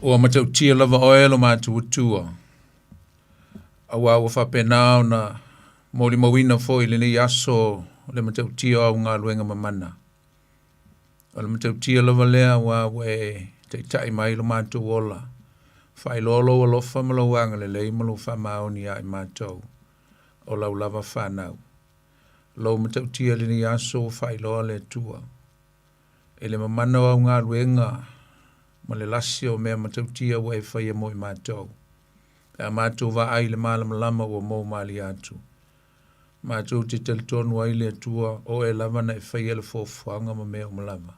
Ua matautia lava oe lo matou Atua, auā ua faapena ona molimauina foi i lenei aso le matautia o au galuega mamana. O le matautia lava lea auā ua e taitai mai lo matou ola, faailoa lou alofa ma lou agalelei ma lou faamaoni ia i matou, o lau lava fanau. Lou matautia i lenei aso ua faailoa le Atua. I le mamana o au galuega ma le lasi o mea matautia ua e faia mo i matou. Pe a matou vaai i le malamalama ua mou malie atu. Matou te talitonu ai le Atua o oe lava na e faia le fuafuaga ma mea uma lava.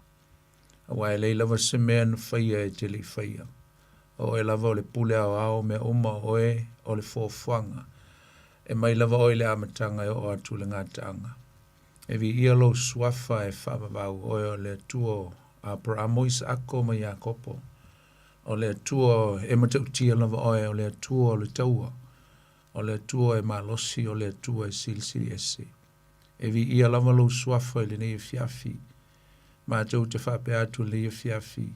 Aua e leai lava se mea na faia e te le i faia. O oe lava o le pule aoao o mea uma, o oe o le fuafuaga. E mai lava oe i le amataga e oo atu i le gataaga. E viia lou suafa e faavavau, o oe o le Atua o Aperamo, Isaako ma Iakopo. O le Atua e matautia lava oe, o le Atua o le taua, o le Atua e malosi, o le Atua e silisili ese. E viia lava lou suafa i lenei afiafi. Matou te faapea atu i lenei afiafi,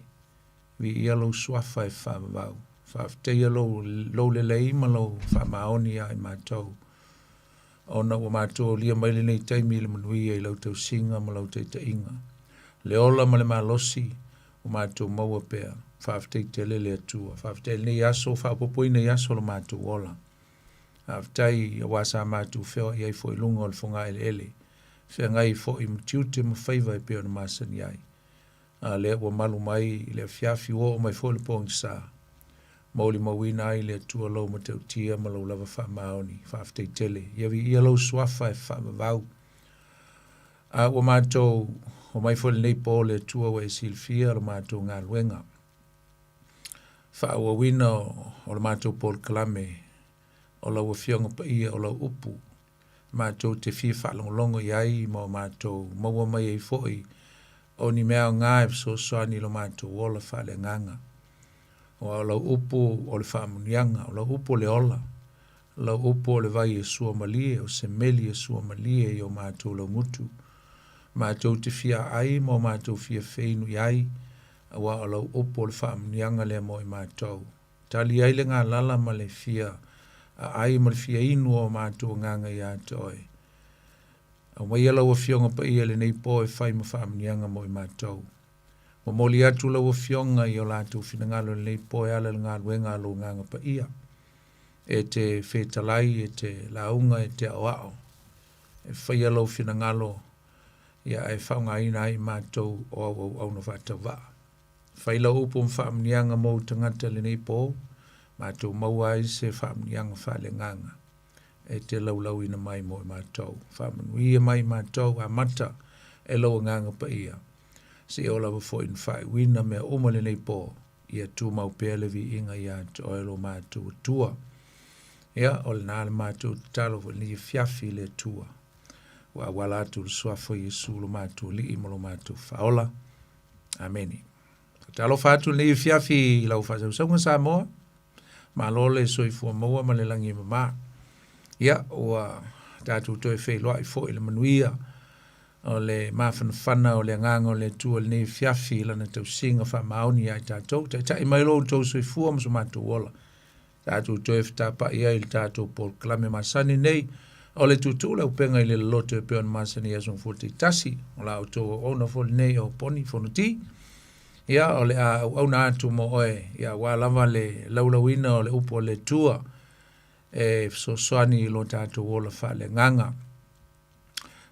viia lou suafa e faavavau. Faafetaia lou, lou lelei ma lou faamaoni ia i matou. Ona ua matou aulia mai lenei taimi i le manuia i lau tausiga ma lau taitaiga. Le ola ma le malosi ua matou maua pea. Faafetai tele le Atua. Faafetai i lenei aso ua faaopoopoina i aso o lo matou ola. Faafetai aua sa matou feoai ai foi i luga o le fogaeleele, feagai foi ma tiute ma faiva e pei ona masani ai. A lea ua malu mai i le afiafi ua oo mai foi le pogisa, molimauina ai le Atua lou matautia ma lou lava faamaoni. Faafetai tele. Ia viia lou suafa e faavavau. A ua matou omai foi lenei po le Atua ua e silafia lo matou galuega. Faaauauina o le matou polokalame o lau Afioga Paia o lau upu matou te fia faalogologo i ai ma o matou maua mai ai foi o ni mea aoga e fesoasoani i lo matou ola faaleagaga. Aua o lau upu o le faamanuiaga, o lau upu o le ola, o lau upu o le vai e sua malie, o se meli e sua malie i o matou laugutu. Matou te fia aai ma o matou fia feinu i ai, aua o lau upu o le faamanuiaga lea mo i matou. Tali ai le galala ma le fia aai ma le fia inu o matou agaga ia te oe. Aumaia lau Afioga Paia i lenei po e fai ma faamanuiaga mo i matou. Momoli atu lau Afioga i o latou finagalo i lenei po e ala i le galuega a lou Agaga Paia. E te fetalai, e te lauga, e te aoao, e faia lou finagalo ia ae faaaogaina ai i matou o au auauna faatauvaa. Fai lau upu ma faamanuiaga mo ou tagata i lenei po, matou maua ai se faamanuiaga faaleagaga e te laulauina mai mo i matou. Faamanuia mai i matou, amata e lou Agaga Paia, seia oo lava foi ina faaiuina mea uma i lenei po, ia tumau pea le viiga ia te oe lo matou Atua. Ia, o lena le matou tatalo foi i lenei afiafi i le Atua. Ua auala atu i le suafa o Iesu lo matou Alii ma lo matou Faaola. Amene. Talofa atu lenei afiafi i lau faasausauga Samoa. Malo le soifua maua ma le lagi e mama. Ia, ua tatou toe feiloai foi i le manuia o le mafanafana o le agaga o le Atua i lenei afiafi i lana tausiga faamaoni ia i tatou. Taitai mai lo outou soifua ma so matou ola. Tatou toe fetapai ai i le tatou polokalame masani nei o le tuutuu le upega i le loloto e pei ona masani i aso gafua taitasi. O la outou auauna foi lenei o Poni Fonoti. Ia, o le a auauna atu mo oe, ia aua lava le laulauina o le upu a le Atua e fesoasoani i lo tatou ola faaleagaga.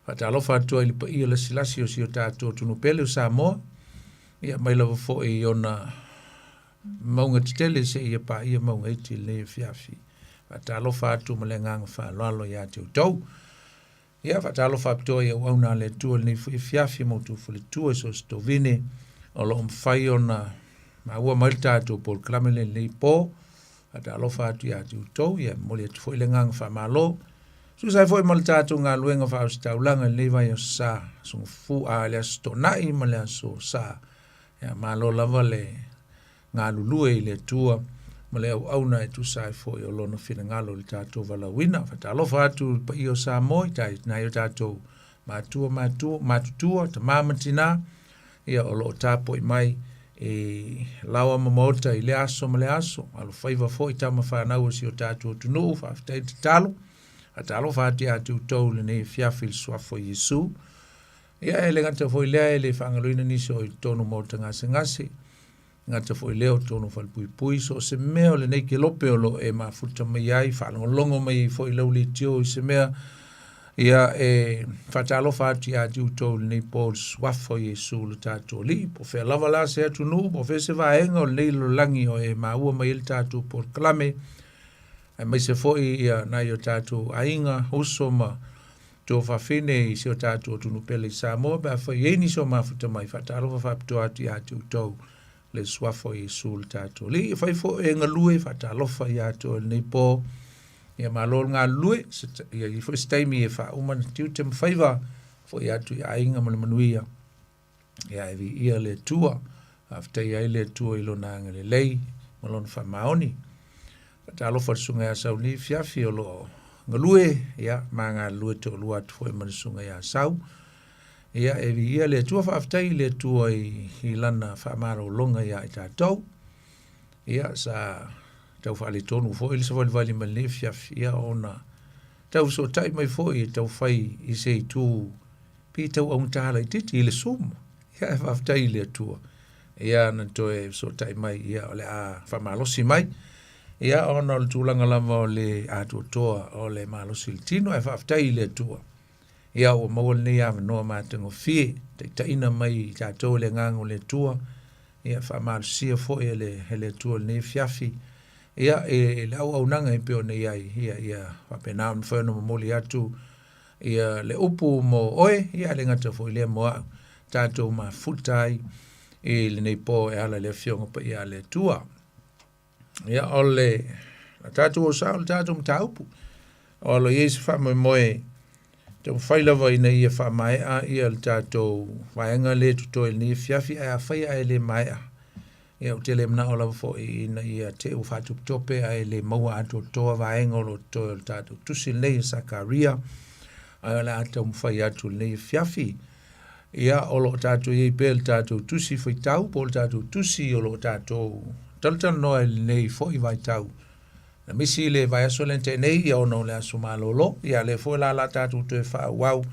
Faatalofa atu ai i le paia lasilasi o si o tatou atunuu pele o Samoa, ia mai lava foi i ona mauga tetele seia paia mauga iti i lenei afiafi. Faatalofa atu ma le agaga faaaloalo ia te outou. Ia, faatalofa atu i auauna a le Atua i lenei foi afiafi ma outou faletua i so o se tovine o lo o mafai ona maua mai le tatou polokalame lenei i lenei po. Faatalofa atu ia te outou, ia momoli atu foi le agaga faamalo. Tusa ai foi ma le tatou galuega faaositaulaga i lenei vaiaso sa, aso Gafu, a le aso Toonai ma le aso Sa. Ia, malo lava le galulue i le Atua ma le auauna e tusa ai foi o Lona finagalo i le tatou valaauina. Faatalofa atu i le paia o Samoa i tai nai o tatou matua, matua, matutua, tama ma tina, ia o lo o tapuai mai I laoa ma maota i lea aso ma lea aso, alofaiva foi tama fanau o si o tatou atunuu, faafetai tatalo, faatalofa atu ia te outou i lenei afiafi i le suafa o Iesu. Ia e le gata foi i lea e le faagaloina nisi o i totonu o maota gasegase, gata foi i lea o totonu o falepuipui, so o se mea o lenei kelope o lo o e mafuta mai ai, faalogologo mai ai foi i lau leitio i se mea, ia e faatalofa atu ia te outou i lenei po i le suafa o Iesu lo tatou Alii. Po o fea lava la se atunuu, po o fea se vaega o lenei lalolagi o e maua mai ai le tatou polokalame, aemaise foi ia nai o tatou aiga, uso ma tuafafine i si o tatou atunuu pele i Samoa, pe afai e i ai nisi o mafuta mai, faatalofa faapitoa atu ia te outou le suafa o Iesu lo tatou Alii. E fai foi e galue, faatalofa ia te oe i lenei po. Ia malo le galulue, ia i ai foi se taimi e faauma na tiute ma faiva, foi atu i aiga ma le manuia. Ia e viia le Atua, faafetaia ai le Atua i lona agalelei ma lona faamaoni. Faatalofa i le susuga ia Sau i lenei afiafi o lo o galue, ia ma galulue toalua atu foi ma le susuga ia Sau. Ia e viia le Atua, faafetai i le Atua i, i lana faamalologa ia i tatou. Ia sa tau faaletonu foi le savalivali mai lenei afiafi, ia ona tau fesootai mai foi e tau fai i se itu pei tau augata laitiiti i le Zoom. Ia e faafetai i le Atua. Ia na toe fesootai mai, ia o le a faamalosi mai. Ia ona o le tulaga lava o le atoatoa o le malosi i le tino, ae faafetai i le Atua. Ia ua maua lenei avanoa matagofie, taitaiina mai i tatou e le Agaga o le Atua, ia faamalosia foi e le, e le Atua i lenei afiafi. Ia e le auaunaga e pei ona i ai, ia, ia faapena ona mafai ona momoli atu ia le upu mo oe, ia le gata foi lea mo au, tatou mafuta ai i lenei po e ala i le Afioga Paia a le Atua. Ia o le tatou o sao le tatou mataupu. O lo o i ai se faamoemoe taumafai lava ina ia faamaea ia le tatou vaega lea e totoe i lenei afiafi, ae afai ae le maea, ia ou te le manao lava foi ina ia te ua faatopetope ae le maua atoatoa vaega o lo o totoe o le tatou tusi lenei e Sakaria, ae o le a taumafai atu i lenei afiafi. Ia, o lo o tatou i ai pea le tatou tusi faitau po o le tatou tusi o lo o tatou talatalanoa i lenei foi vaitau. Na misi le vaiaso lea na tea nei, ia ona o le aso malolo, ia lea foi la la tatou toe faaauau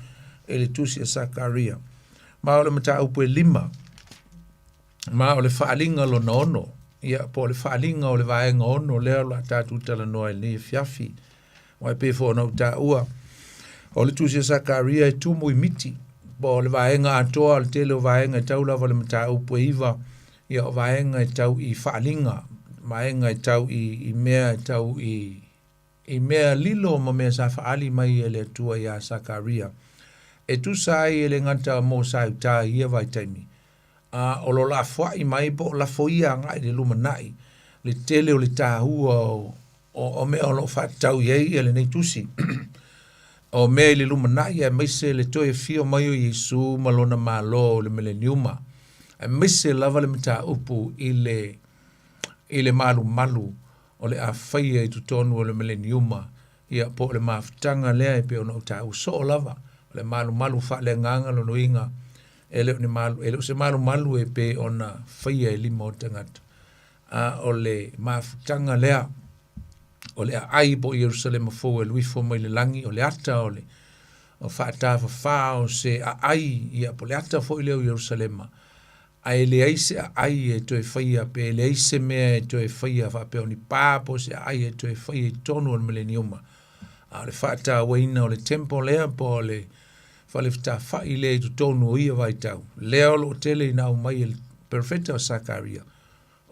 i le tusi a Sakaria. Ma o le mataupu e 5, ma o le faaaliga lona 6, ia po o le faaaliga o le vaega 6 lea o le a tatou talanoa i lenei afiafi. Aua e pei foi ona ou taua, o le tusi a Sakaria e tumu i miti, po o le vaega atoa, o le tele o vaega e tau lava le mataupu e 9, ia o vaega e tau i faaaliga, vaega e tau i, i mea e tau i, i mea lilo ma mea sa faaali mai e le Atua iā Sakaria. E tusa ai e le gata mo Saeutā i ia vaitaimi, a o lo lafoai mai po o lafoia agai i le lumanai le tele o le tāua o, o, o mea o lo o faatatau i ai ia lenei tusi. O mea i le lumanai aemaise le toe afio mai o Iesu ma lona Malo i le mileniuma, aemaise lava le mataupu i le, i le malumalu o le a faia i totonu o le mileniuma, ia po o le mafutaga lea e pei ona ou taua soo lava, o le malumalu faaleagaga lona uiga, e le o ni malu, e le o se malumalu e pei ona faia e lima o tagata, a o le mafutaga lea o le aai po o Ierusalema fou e alu ifo mai le lagi, o le ata o le o faatafafā o se aai, ia po o le ata foi lea o Ierusalema, ae leai se aai e toe faia pe leai se mea e toe faia faapea o ni pā po o se aai e toe faia i totonu o le mileniuma. A o le faatauaina o le temple lea po o le fale fetafai lea i totonu o ia vaitau, lea o lo o tele ina aumai e le perofeta o Sakaria,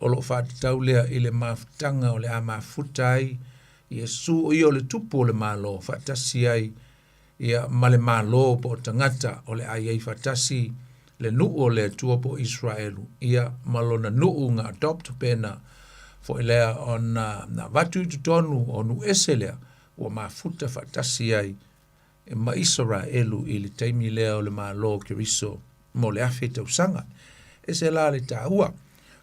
o lo o faatatau lea i le mafutaga o le a mafuta ai Iesu o ia o le tupu o le Malo faatasi ai ia ma le Malo po o tagata o le a i ai faatasi le nuu o le Atua po o Isaraelu ia ma lona nuu na adopt pe na foi lea ona na avatu i totonu o nuu ese lea ua mafuta faatasi ai ma Isaraelu i le taimi lea o le Malo o Keriso mo le 1000 tausaga. Ese la le taua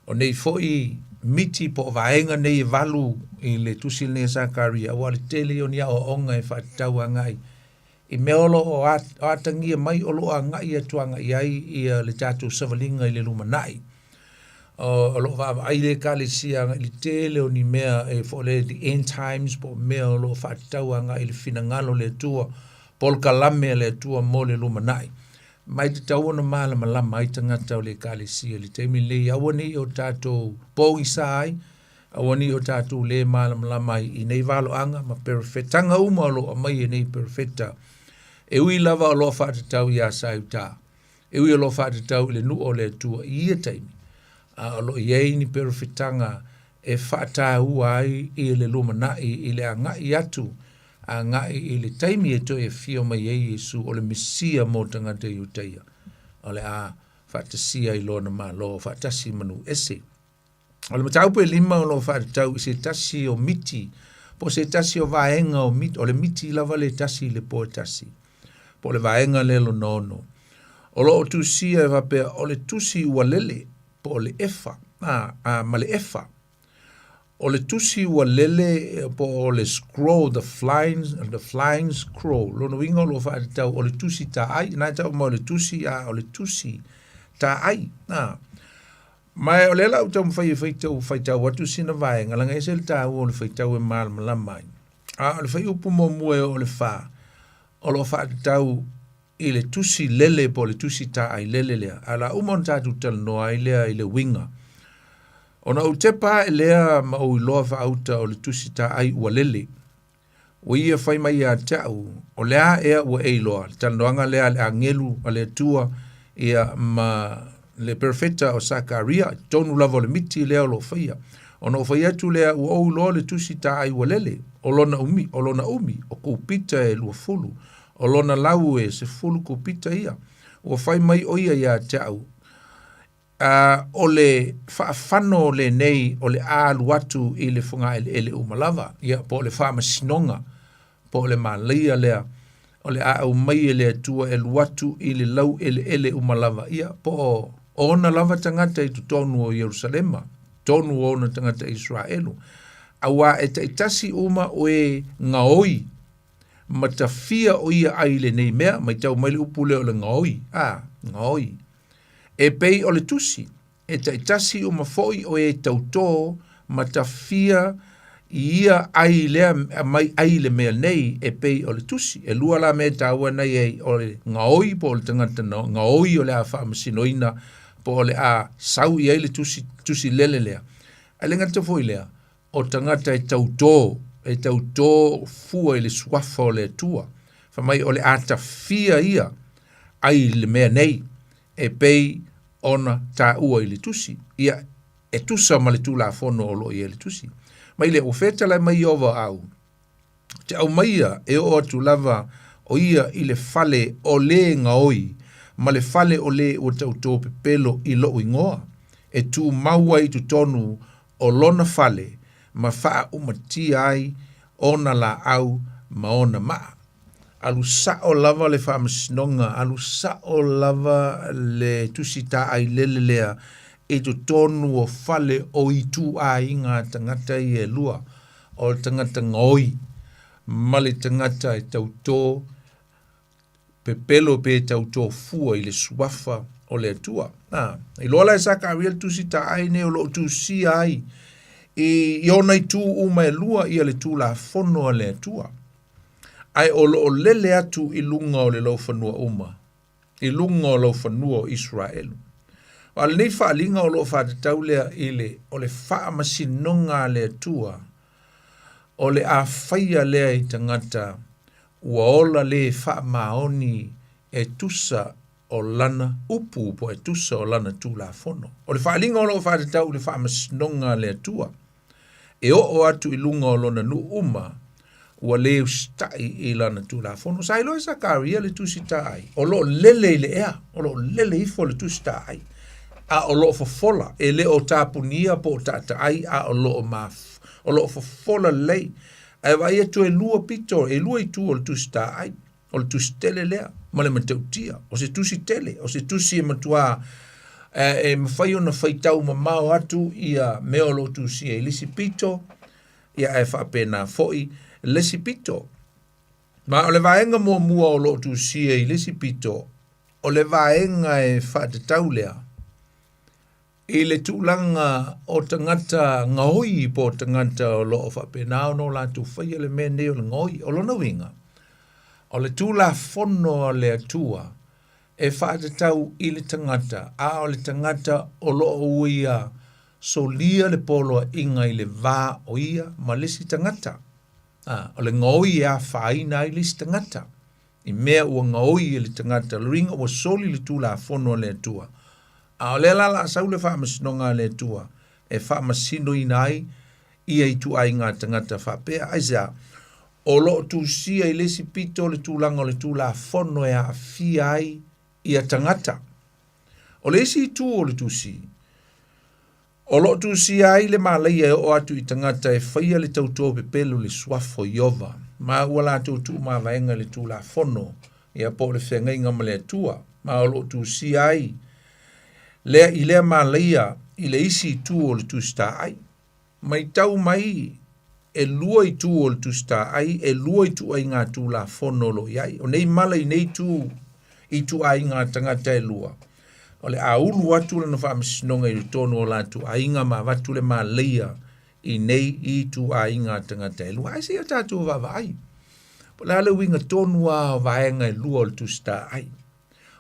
o nei foi miti po o vaega nei e 8 i le tusi lenei a Sakaria, aua o le tele ia o ni aoaoga e faatatau agai i mea o lo o atagia mai o lo o agai atu agai ai ia le tatou savaliga i le lumanai. O lo o vaavaai le Ekalesia agai i le tele o ni mea e fo le the end times po o mea o lo o faatatau agai i le finagalo o le Atua, polokalame a le Atua mo le lumanai. Ma e tatau ona malamalama ai tagata o le Ekalesia i le taimi lenei, aua ne i o tatou pogisa ai, aua ne i o tatou le malamalama ai i nei valoaga ma perofetaga uma o lo o aumai e nei perofeta, e ui lava o lo o faatatau ia Saiutā. E ui o lo o faatatau i le nuu o le Atua i ia taimi, a o lo o i ai ni perofetaga e faataua ai i le lumanai i le agai atu, agai i le taimi e toe afio mai ai Iesu o le Mesia mo tagata Iutaia, o le a faatasia ai lona Malo faatasi ma nuu ese. O le mataupu e lima o lo o faatatau i se tasi o miti, po o se tasi o vaega o miti, o le miti lava le tasi i le po e tasi, po o le vaega lea lona ono. O lo o tusia e faapea o le tusi ua lele, po o le efa, a, a, ma le efa. O le tusi ua lele po o le scroll, the flying, the flying scroll. Lona uiga o lo o faatatau o le tusi taai, na e tau mai o le tusi, a o le tusi taai. A. Ma o lea la ou taumafai e faitau, faitau atu sina vaega, leaga e ese le taua o le faitau e malamalama ai. A o le fuaiupu muamua e oo i le fa, o lo o faatatau i le tusi lele po o le tusi taai lele lea, ae o le a uma ona tatou talanoa ai lea i le uiga. Ona ou tepa ae lea ma ou iloa faauta o le tusi taai ua lele. Ua ia fai mai ia te au, O le a ea ua e iloa? Le talanoaga lea a le agelu a le Atua ia ma le perofeta o Sakaria, i totonu lava o le miti lea o lo o faia. Ona ou fai atu lea, ua ou iloa le tusi taai ua lele, o lona umi, o lona umi, o kupita e 20, o lona lau e 10 kupita ia. Ua fai mai ʻo ia ia te au, A o le faafano lenei o le a alu atu i le fogaeleele uma lava, ia, po o le faamasinoga, po o le malaia lea, o le a aumai e le Atua e alu atu i le laueleele uma lava, ia, po o ona lava tagata i totonu o Ierusalema, totonu o ona tagata Iseraelu, auā e taitasi uma o e gaoi ma tafia o ia ai i lenei mea, matau mai le upu lea o le gaoi, a, gaoi. E pei o le tusi, e taitasi uma foi o e tautō ma tafia i ia ai lea mai ai le mea nei e pei o le tusi. E lua la mea e taua nei ai o le gaoi po o le tagata gaoi o le a faamasinoina po o le a sau i ai le tusi, tusi lele lea. Ae le gata foi lea, o tagata e tautō, e tautō fua i le suafa o le Atua. Fai mai o le a tafia ia ai le mea nei e pei ona taua i le tusi. Ia, e tusa ma le Tulafono o lo o i ai le tusi. Mai lea, ua fetalai mai Ieova au, te aumaia e oo atu lava o ia i le fale o le gaoi ma le fale o le ua tautō pepelo i lou igoa, e tumau ai i totonu o lona fale ma faaumatia ai ona laau ma ona maa. Alu sao lava le faamasinoga, alu sao lava le tusi taai lele lea i totonu o fale o ituaiga tagata ia e lua, o le tagata gaoi ma le tagata e tautō pepelo pe tautō fua i le suafa o le Atua. A, iloa la e Sakaria le tusi taai nei o lo o tusia ai i, i ona itu uma e lua ia le Tulafono a le Atua. Ae o lo o lele atu i luga o le laufanua uma, i luga o laufanua o Iseraelu. A o lenei faaaliga o lo o faatatau lea i le, o le faamasinoga a le Atua, o le a faia lea i tagata ua ola lē faamaoni e tusa o lana upu po e tusa o lana Tulafono. O le faaaliga o lo o faatatau i le faamasinoga a le Atua, e oo atu i luga o lona nuu uma, ua lē usitai i lana Tulafono. Sa iloa e Sakaria le tusi taai, o lo o lele i le ea, o lo o lele ifo le tusi taai, a o lo o fofola, e le o tapunia po o taataai, a o lo o maf, o lo o fofola lelei. Ae vaai atu e lua pito, e lua itu o le tusi taai. O le tusi tele lea ma le matautia. O se tusi tele, o se tusi e matuā e mafai ona faitau mamao atu ia mea o lo o tusia i le isi pito, ia ae faapena foi le isi pito. Ma o le vaega muamua o lo o tusia i le isi pito, o le vaega e faatatau lea. I le tulaga o tagata gaoi po o tagata o lo o faapena ona o latou faia le mea nei o le gaoi. O lona uiga, o le Tulafono a le Atua e faatatau i le tagata, a o le tagata o lo o ua ia solia le poloaiga i le va o ia ma le isi tagata. A, o le gaoi e afaina ai le isi tagata. I mea ua gaoi e le tagata, lona uiga ua soli le Tulafono a le Atua. A o lea la o le a sau le faamasinoga a le Atua e faamasinoina ai ia ituaiga tagata faapea. Aisea? O lo o tusia i le isi pito le tulaga o le Tulafono e aafia ai ia tagata. O le isi itu o le tusi, O lo o tusia ai le malaia e oo atu i tagata e faia le tauto pepelo i le suafa o Ieova, ma ua latou tuumavaega i le Tulafono, ia po o le feagaiga ma le Atua, ma o lo o tusia ai lea i lea malaia i le isi itu o le Tusitaai. Matau mai e lua itu o le Tusitaai, e lua ituaiga Tulafono o lo o i ai. O nei mala i nei itu ituaiga tagata e lua, o le a ulu atu lana faamasinoga i totonu o latou aiga ma avatu le malaia i nei ituaiga tagata e lua. Ae se i o tatou vaavaai, po o le a le uiga tonu lava o vaega e lua o le Tusitaai.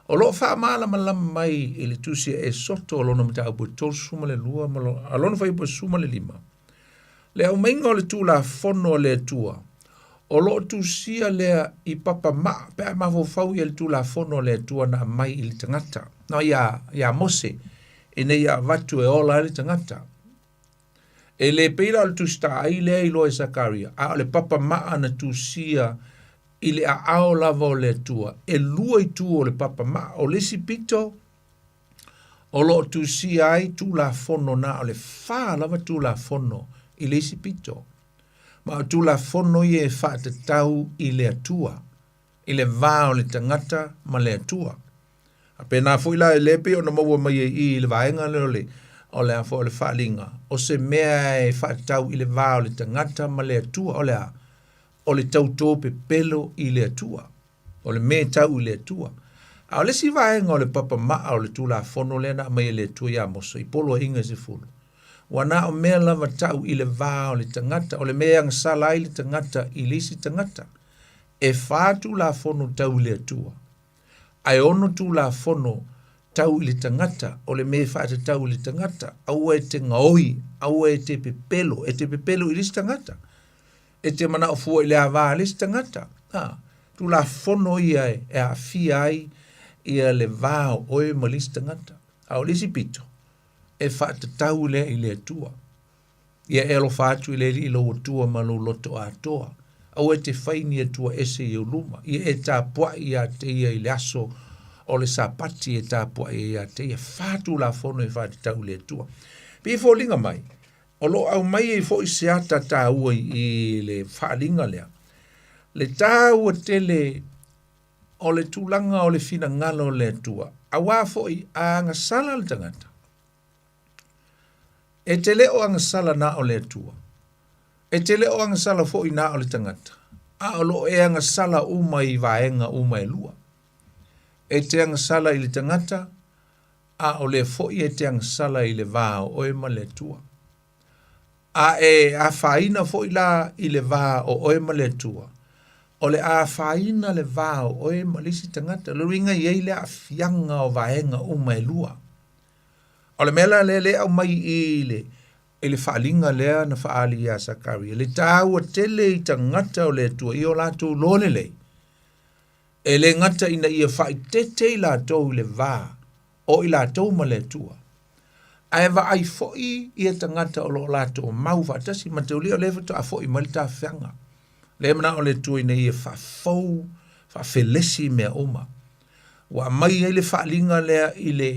O lo o faamalamalama mai i le tusi a Esoto o lona mataupu e 32 ma a lona fuaiupu e 15, le aumaiga o le Tulafono a le Atua, o lo o tusia lea i papa maa pe a mafaufau i le Tulafono a le Atua na aumai i le tagata, no, iā, iā Mose, ina ia avatu e ola ai le tagata. E le pei la o le Tusitaai lea i iloa e Sakaria, a o le papa maa na tusia i le aao lava o le Atua. E lua itu o le papa maa, o le isi pito o lo o tusia ai Tulafono na o le fa lava Tulafono i le isi pito. Ma o Tulafono ia e faatatau i le Atua, i le va o le tagata ma le Atua. A pēnā foi la, lea pei ona maua mai ai i i le vaega lea o le o le a foi o le faaaliga, o se mea e faatatau i le va o le tagata ma le Atua, o le a? O le tautō pepelo i le Atua. O le mea e tau i le Atua. A o le isi vaega o le papa maa o le Tulafono lea na aumai e le Atua iā Mose i Poloaiga e 10, ua na o mea lava tau i le va o le tagata, o le mea e agasala ai le tagata i le isi tagata. E fa Tulafono tau i le Atua, ae ono Tulafono tau i le tagata, o le mea e faatatau i le tagata, aua e te gaoi, aua e te pepelo, e te pepelo i le isi tagata. E te manao fua i le avā a le isi tagata. A, Tulafono ia e, e aafia ai ia le va o oe ma le isi tagata. A o le isi pito, e faatatau lea i le Atua. Ia e alofa atu i le Alii lou Atua ma lou loto atoa. Aua e te fai ni atua ese i ou luma. Ia e tapuai iā te ia i le aso o le Sapati e tapuai ai iā te ia. Fa Tulafono e faatatau i le Atua. Pei e foliga mai, o lo o aumai ai foi se ata taua i le faaaliga lea, le taua tele o le tulaga o le finagalo o le Atua, auā foi a agasala le tagata, e te le o agasala na o le Atua, e te le o agasala foi na o le tagata, a o lo o e agasala uma i vaega uma e lua. E te agasala i le tagata, a o lea foi e te agasala i le va o oe ma le Atua. A e afaina foi la i le va o oe ma le Atua, o le a afaina le va o oe ma le isi tagata. O le uiga e i ai le aafiaga o vaega uma e lua. O le mea la lea lea e aumai i le i le faaaliga lea na faaali iā Sakaria, le taua tele i tagata o le Atua i o latou iloa lelei, E le gata ina ia faaeteete i latou i le va o i latou ma le Atua, ae vaai foi ia tagata o lo o latou mau faatasi, mataulia o lea faatoa foi mai le tafeaga. Lea e manao le Atua ina ia faafou, faafelesi mea uma. Ua aumai ai le faaaliga lea i le,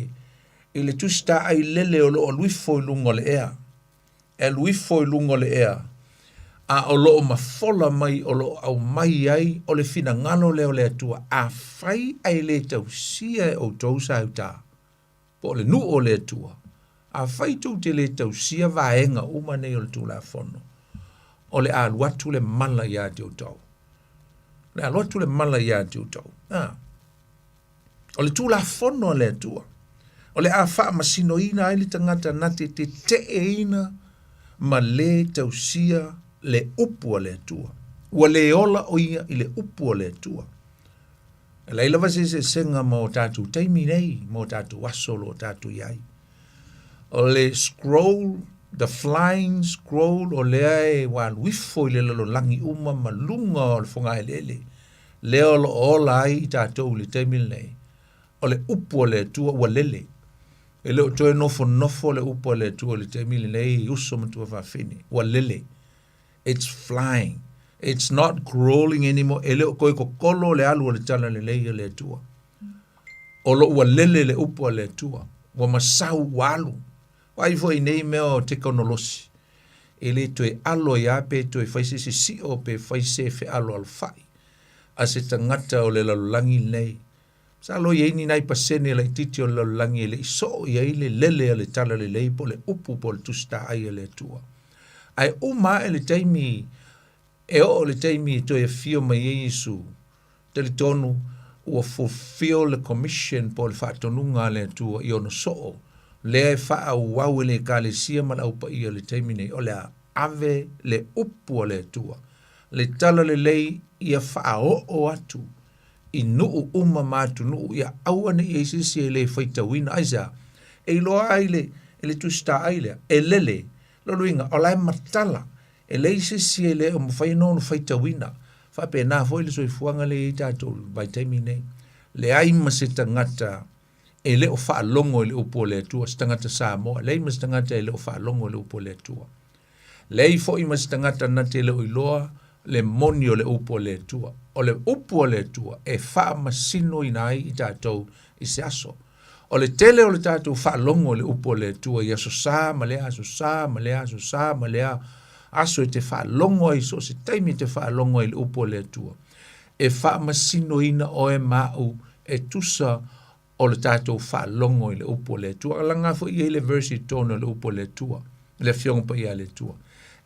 i le Tusi Taa'i lele o lo o alu ifo i luga o le ea. e alu ifo i luga o le ea, a o lo o mafola mai o lo o aumai ai o le finagalo lea o le Atua, afai ae le tausia e outou sa uta, po o le nuu o le Atua, afai tou te le tausia vaega uma nei o le Tulafono, o le a alu atu le mala iā te outou. O le a alu atu le mala iā te outou. Ah. O le Tulafono a le Atua. O le a faamasinoina ai le tagata na te teteeina ma lē tausia le upu a le Atua. Ua lē ola o ia i le upu a le Atua. E leai lava se eseesega ma o tatou taimi nei, ma o tatou aso o lo o tatou i ai. O le scroll, the flying scroll, o lea e ua alu ifo i le lalolagi uma ma luga o le fogaeleele, lea o lo o ola ai i tatou i le taimi lenei, o le upu a le Atua ua lele. E le o toe nofonofo le upu a le Atua i le taimi lenei i uso ma tuafafine, ua lele. It's flying. It's not crawling anymore. E le o toe kokolo le alu o le tala lelei a le Atua. O lo ua lele le upu a le Atua. Ua masau ua alu. Vaai foi i nei mea o tekonolosi. E le toe alo ai lava pe toe fai se isi sio pe fai se fealoalofai a se tagata o le lalolagi lenei. Masalo e i ai ni nai pasene laitiiti o le lalolagi e le i soo i ai le lele a le talalelei po o le upu po o le Tusi Taai a le Atua. Ae uma ae le taimi e oo i le taimi e toe afio mai ai Iesu, talitonu ua fulfill le commission po o le faatonuga a le Atua i ona soo, lea e faaauau e le Ekalesia ma le Au Paia i le taimi nei, o le a ave le upu a le Atua, le talalelei ia faaoo atu i nuu uma ma atunuu ia aua ne i i ai se isi e le faitauina. Aisea? E iloa ai le, e le Tusi Taai lea, e lele, lona uiga, o la e matala, e leai se isi e le o mafai ona ono faitauina. Faapena foi le soifuaga lea e i ai tatou i le vaitaimi nei. Leai ma se tagata e le o faalogo i le upu a le Atua, se tagata Samoa, leai ma se tagata e le o faalogo i le upu a le Atua. Leai foi ma se tagata na te le o iloa le moni o le upu a le Atua. O le upu a le Atua e faamasinoina ai i tatou i se aso. O le tele o le tatou faalogo i le upu a le Atua i aso sa ma lea aso sa ma lea aso sa ma lea aso e te faalogo ai so o se taimi e te faalogo ai i le upu a le Atua. E faamasinoina oe ma au e tusa o le tatou faalogo i le upu a le Atua. Leaga foi e i ai le verse i totonu o le upu a le Atua, le Afioga Paia a le Atua.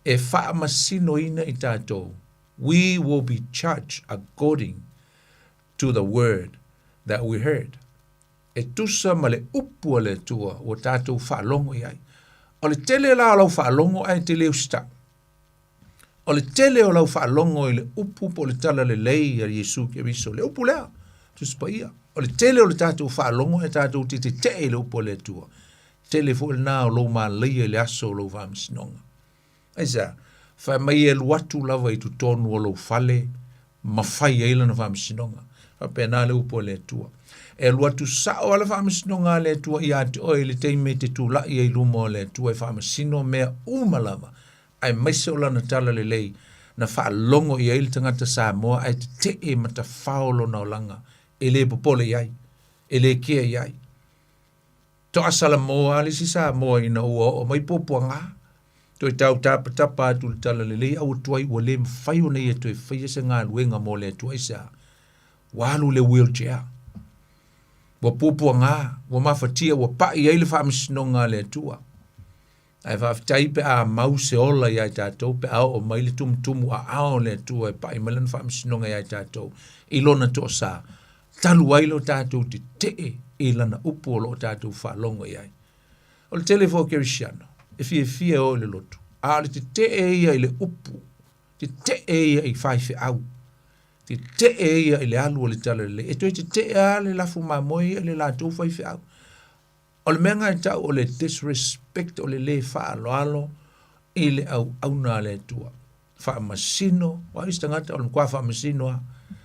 E faamasinoina i tatou, we will be judged according to the word that we heard. E tusa ma le upu a le Atua ua tatou faalogo i ai. O le tele la o lau faalogo ae te le usitai. O le tele o lau faalogo i le upu po o le tala lelei a Iesu Keriso, le upu lea, Tusi Paia. O le tele o le tatou faalogo e tatou te tetee i le upu a le Atua, tele foi lena o lou malaia i le aso o lou faamasinoga. Aisea? Fai mai e alu atu lava i totonu o lou fale ma fai ai lana faamasinoga. Faapena le upu a le Atua. E alu atu sao lava le faamasinoga a le Atua ia te oe i le taimi e te tulai ai i luma o le Atua e faamasino mea uma lava, aemaise o lana tala lelei na faalogo i ai le tagata Samoa ae tetee ma tafao lona olaga e le popole i ai, e le kea i ai. Toa Salamoa lava le isi Samoa ina ua oo mai puapuaga, toe tau tapatapa atu i le talalelei a ua tuai ua le mafai ona ia toe faia se galuega mo le Atua. Aisea? Ua alu i le wheelchair. Ua puapuaga, ua mafatia, ua pai ai le faamasinoga a le Atua. Ae faafetai pe a mau se ola ia i tatou pe a oo mai le tumutumu aao o le Atua e pai mai lana faamasinoga ia i tatou i lona toasa, talu ai lo tatou tetee i lana upu o lo o tatou faalogo i ai. O le tele foi o Kerisiano e fiafia e o i le lotu, a o le tetee ia i le upu, tetee ia i faifeau, tetee ia i le alu o le talalelei, e toe tetee lava le lafu mamoe ia i le latou faifeau. O le mea lena e tau o le disrespect, o le lē faaaloalo i le auauna a le Atua. Faamasino, aua o isi tagata o le matua faamasino lava.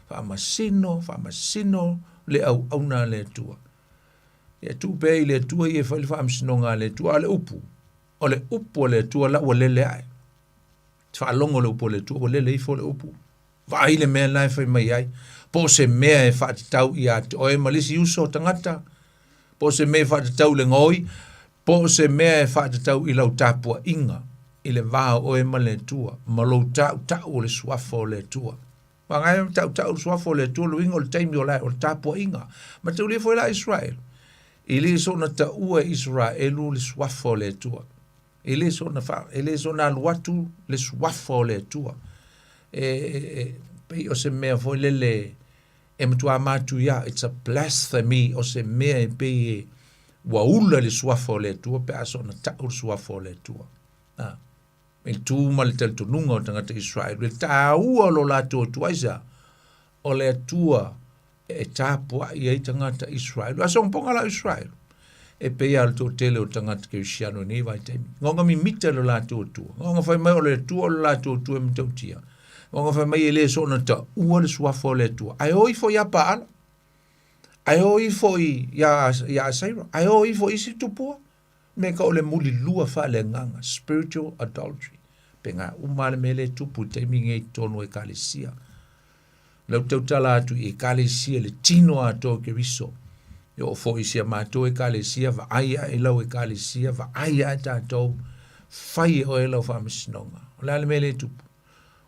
Faamasino, faamasino le auauna a le Atua. Ia tuu pea i le Atua ia e fai le faamasinoga a le Atua. A o le upu, o le upu a le Atua la ua lele ae. Faalogo le upu a le Atua ua lele ifo le upu. Vaai le mea la e fai mai ai, po o se mea e faatatau ia te oe ma le isi uso o tagata, po o se mea e faatatau i le gaoi, po o se mea e faatatau i lau tapuaiga i le va o oe ma le Atua, ma lou tautau o le suafa o le Atua. Aua e tautau le suafa o le Atua, le uiga o le taimi o le, o le tapuaiga. Mataulia foi la Israel, e le soona taua e Israelu le suafa o le Atua. E le soona fa, e le soona alu atu le suafa o le Atua. E, e, e pei o se mea foi lele e matua matuia, it's a blasphemy, o se mea e pei e Ua ula i le Suafa o le Atua pe a soona ta'u le Suafa o le Atua. A, i le tu ma le talitonuga o tagata Israel, le tāua o lo latou Atua, aisea? O le Atua e tapua'i ai tagata Israel. A sogapoga la Israel, e pei lava o le toatele o tagata kerisiano i nei vaitaimi. Gaoga mimita i lo latou Atua. Gaoga fai mai o le Atua o le latou Atua e matautia. Gaoga fai mai e le soona ta'ua le Suafa o le Atua. Ae o ifo ia Paala. Ae o ifo ia Asaira. Ae o ifo i isi tupua. Me ka o le mulilua faaleagaga, spiritual adultery. Pe ngā uma le mea le tupu i taimi nei i totonu o ekalesia. Lau tautala atu i ekalesia le tino atoa o Keriso. E oo foi i si a matou ekalesia, vaai ae i lau ekalesia, vaai ae tatou, fai e oe lau faamasinoga. O le a le mea lea e tupu?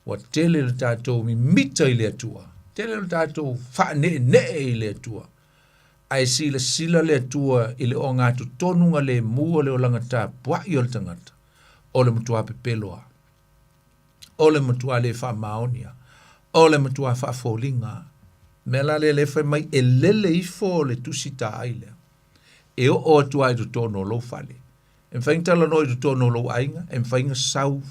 Ua tele le tatou mimita i le Atua, tele le tatou faaneenee i le Atua. Ae silasila le Atua i le ogatotonu lemu o le olaga tapuai o le tagata, o le matua pepelo lava. O le matua le faamaoni lava. O le matua faafoliga lava. Mea la lea lea fai mai e lele ifo le tusi taai lea. E oo atu lava i totonu o lou fale. E mafai ona talanoa i totonu o lou aiga, e mafai ona sau,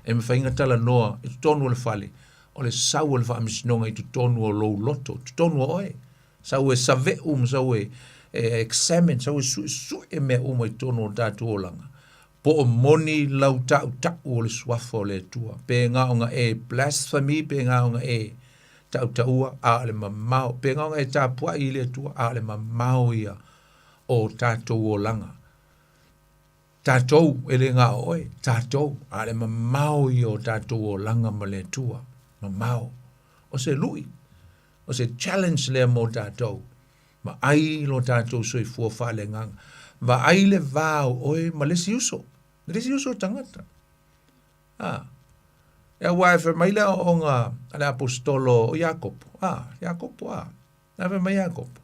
e mafai ona talanoa i totonu o le fale, o le sau o le faamasinoga i totonu o lou loto, totonu o oe. Sau e save'u ma sau e examine, sau e su'esu'e mea uma i totonu o tatou olaga. Po o moni lau ta'uta'u o le suafa o le Atua, pe gaoga e blasphemy, pe gaoga e ta'uta'ua, a o le mamao, pe gaoga e tapua'i i le Atua, a o le mamao ia o tatou olaga. Tatou, e le gao oe, tatou, a o le mamao ia o tatou olaga ma le Atua, mamao. O se lu'i, o se challenge lea mo tatou. Vaai lo tatou soifua faaleagaga. Vaai le va o oe ma le isi uso, le isi uso tagata. A, e aua e fai mai le aoaoga a le aposetolo o Iakopo, a, Iakopo a, a fai mai Iakopo,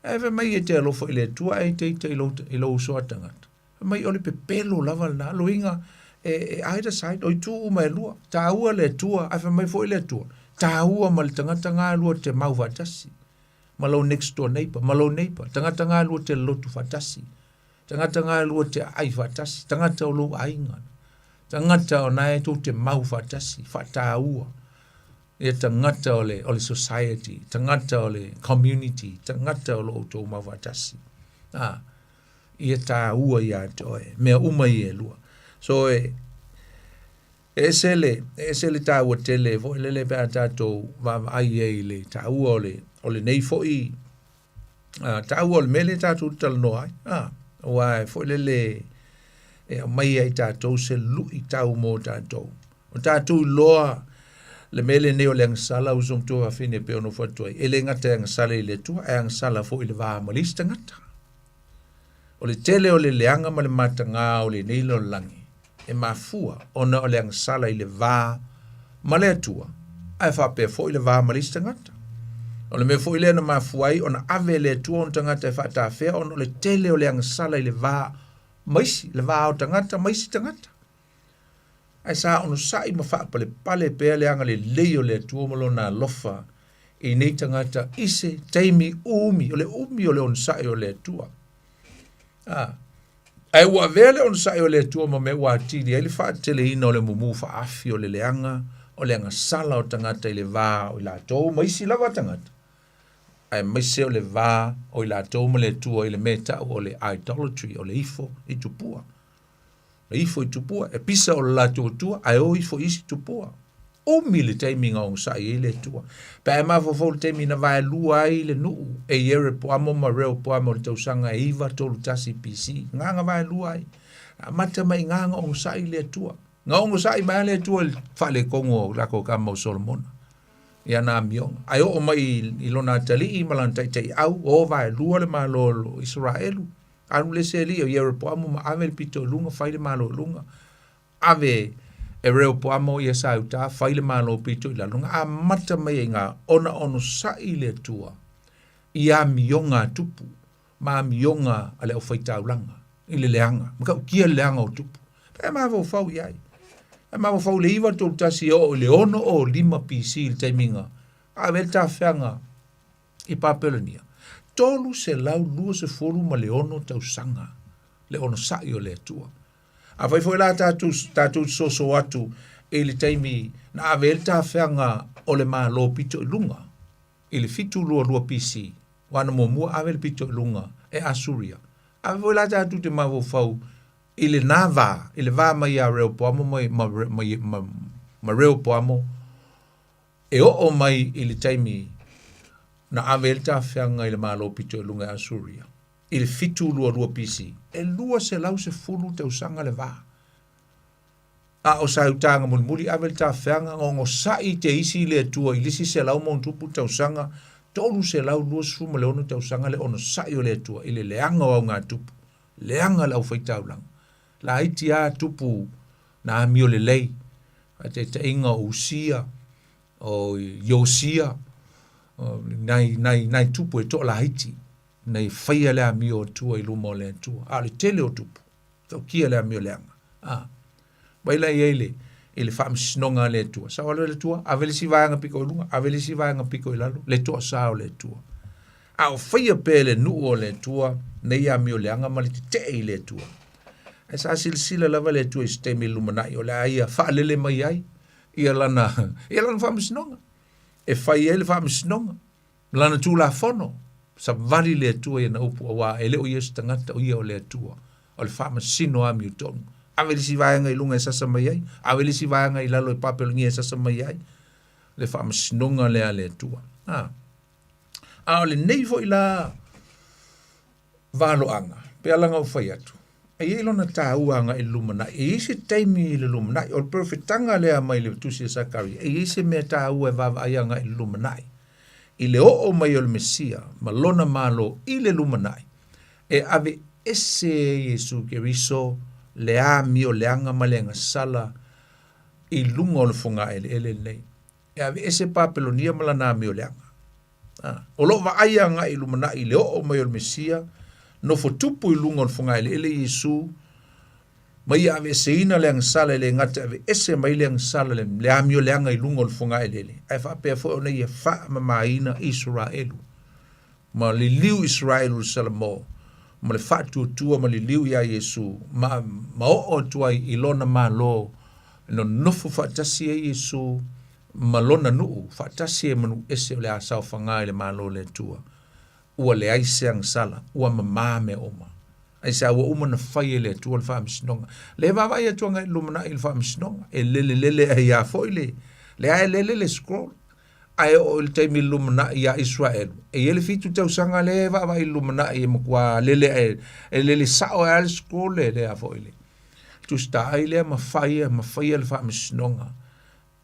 e fai mai e te alofa i le Atua ae te ita i lou, i lou uso a tagata. Fai mai o le pepelo lava lena, loiga e, e either side, o itu uma e lua, taua le Atua, ae fai mai foi le Atua, taua ma le tagata galua te mau faatasi. Ma lou next door neighbor, ma lou neighbor, tagata galua te lotu faatasi, tagata galua te aai faatasi, tagata o lou aiga, tagata o nae tou te mau faatasi, faataua. Ia tagata o le, o le society, tagata o le community, tagata o lo outou mau faatasi. Ah, ia tāua ia te oe, mea uma ia e lua. So e, E ese le, e ese le tāua tele foi lele pe a tātou vaavaai ai i le tāua o le, o lenei foi uh, tāua o le mea lea tātou talanoa ai. Ah, aua e foi lele e aumai ai tātou se lu'i tau mō tātou. O tātou iloa le mea lenei o le agasala uso matua fafine e pei ona nofo atu ai. E le gata e agasala i le Atua, ae agasala foi i le va ma le isi tagata. O le tele o le leaga ma le matagā o lenei lalolagi e mafua ona o le agasala i le va ma le Atua, ae faapea foi le va ma le isi tagata. O le mea foi lea na mafua ai ona ave e le Atua ona tagata e faatafea ona o le tele o le agasala i le va ma isi, le va o tagata ma isi tagata. Ae sa onosai ma faapalepale pea le agalelei o le Atua ma lona alofa i nei tagata i se taimi umi, o le umi o le onosai o le Atua. A, ae ua avea le onosai o le Atua ma mea ua atili ai le faateleina o le mumu faaafi o le leaga o le agasala o tagata i le va o i latou ma isi lava tagata, aemaise o le va o i latou ma le Atua i le mea e ta'u o le idolatry, o le ifo i tupua. E ifo i tupua, e pisa o le latou Atua, ae o ifo i isi tupua. Umi le taimi na onosai ai le Atua. Pe a e mafaufau i le taimi na vaelua ai le nuu e Ierepoamo ma Reopoamo i le tausaga e 931 BC, na na vaelua ai. Na amata mai i na na onosai le Atua. Na onosai mai lava le Atua i le faaletonu o latou tama o Solomona i ana amioga. Ae oo mai i lona atalii ma lana taitaiau, o vaelua le Malo o Isaraelu. Alu le isi alii o Ieropoamo ma ave le pito i luga, fai le malo i luga. Ave e Reopoamo ia Sauta, fai le malo pito i lalo. Na amata mai ai i ina ona onosai le Atua i amioga a tupu ma amioga a le aufaitaulaga i le leaga, matautia le leaga o tupu. Pe mafaufau i ai. E mafaufau i le 931 e oo i le 605 BC i le taimi na ave ai le tafeaga i Papelonia. 326 tausaga le onosai o le Atua. Afai foi la tatou, tatou soso atu i le taimi na ave ai le tafeaga o le Malo pito i luga, i le 722 BC, aua na muamua ave le pito i luga e Asuria. Afai foi la tatou te mafaufau i lena va, i le va mai ia Reopoamo ma, ma, ma, ma, ma Reopoamo, e oo mai i le taimi na ave ai le tafeaga i le Malo pito i luga e Asuria, i le 722 BC, e 210 tausaga le va. A o sautaga mulimuli ave le tafeaga gogosaʻi te isi le Atua i le isi 100+ tausaga, 326 tausaga le onosaʻi o le Atua i le leaga o augatupu, leaga le aufaitaulaga. Laiti a tupu na amio lelei, faataitaiga o Usia, o Iosia, nai, nai, nai tupu e toalaiti, na i faia le amio Atua i luma o le Atua. A o le tele o tupu, taukia le amio leaga. A, vai la i ai le, i le faamasinoga a le Atua. Sao le Atua, ave le isi vaega piko i luga, ave le isi vaega piko i lalo, le toasa o le Atua. A o faia pea le nuu o le Atua, nei amio leaga ma le tetee i le Atua. Ae sa silasila lava le Atua i se taimi i le lumanai o le a ia faalele mai ai ia lana, ia lana faamasinoga. E fai ai le faamasinoga, lana tulafono, savali le Atua i ana upu, auā e le o ia se tagata, o ia o le Atua, o le faamasino amiotonu. Ave le isi vaega i luga e sasa mai ai, ave le isi vaega i lalo e Papelonia e sasa mai ai, le faamasinoga lea a le Atua. A, a o lenei foi la valoaga, pe ala na ou fai atu, e i ai lona taua agai i le lumanai. E i ai se taimi i le lumanai, o le perofetaga lea mai le tusi a Sakaria, e i ai se mea taua e vaavaai agai i le lumanai. I le oo mai o le Mesia ma lona Malo i le lumanai, e ave ese e Iesu Keriso le amio leaga ma le agasala i luga o le fogaeleele lenei. E ave ese Papelonia ma lana amio leaga. A, o lo o vaai agai i lumanai i le oo mai o le Mesia, nofo tupu i luga o le fogaeleele Iesu, ma ia aveeseina le agasala e le gata e aveese mai le agasala le, le amio leaga i luga o le fogaeleele, ae faapea foi ona ia faamamaina Isaraelu ma liliu Isaraelu i le Salamo ma le faatuatua ma liliu iā Iesu ma, ma oo atu ai i lona Malo e nonofo faatasi ai Iesu ma lona nuu faatasi ai ma nuu ese o le a saofaga i le Malo o le Atua. Ua leai se agasala, ua mamā mea uma. Aisea ua uma ona fai e le Atua le faamasinoga. Le vaavaai atu agai i le lumanai i le faamasinoga, e lelelele ai lava foi le, lea e lele le scroll. Ae oo i le taimi i le lumanai iā Isaraelu, e i ai le 7 tausaga lea e vaavaai i le lumanai e matua lele ae, e lele sao ai lava le scroll le, lea foi le Tusi Taai lea ma fai, ma faia le faamasinoga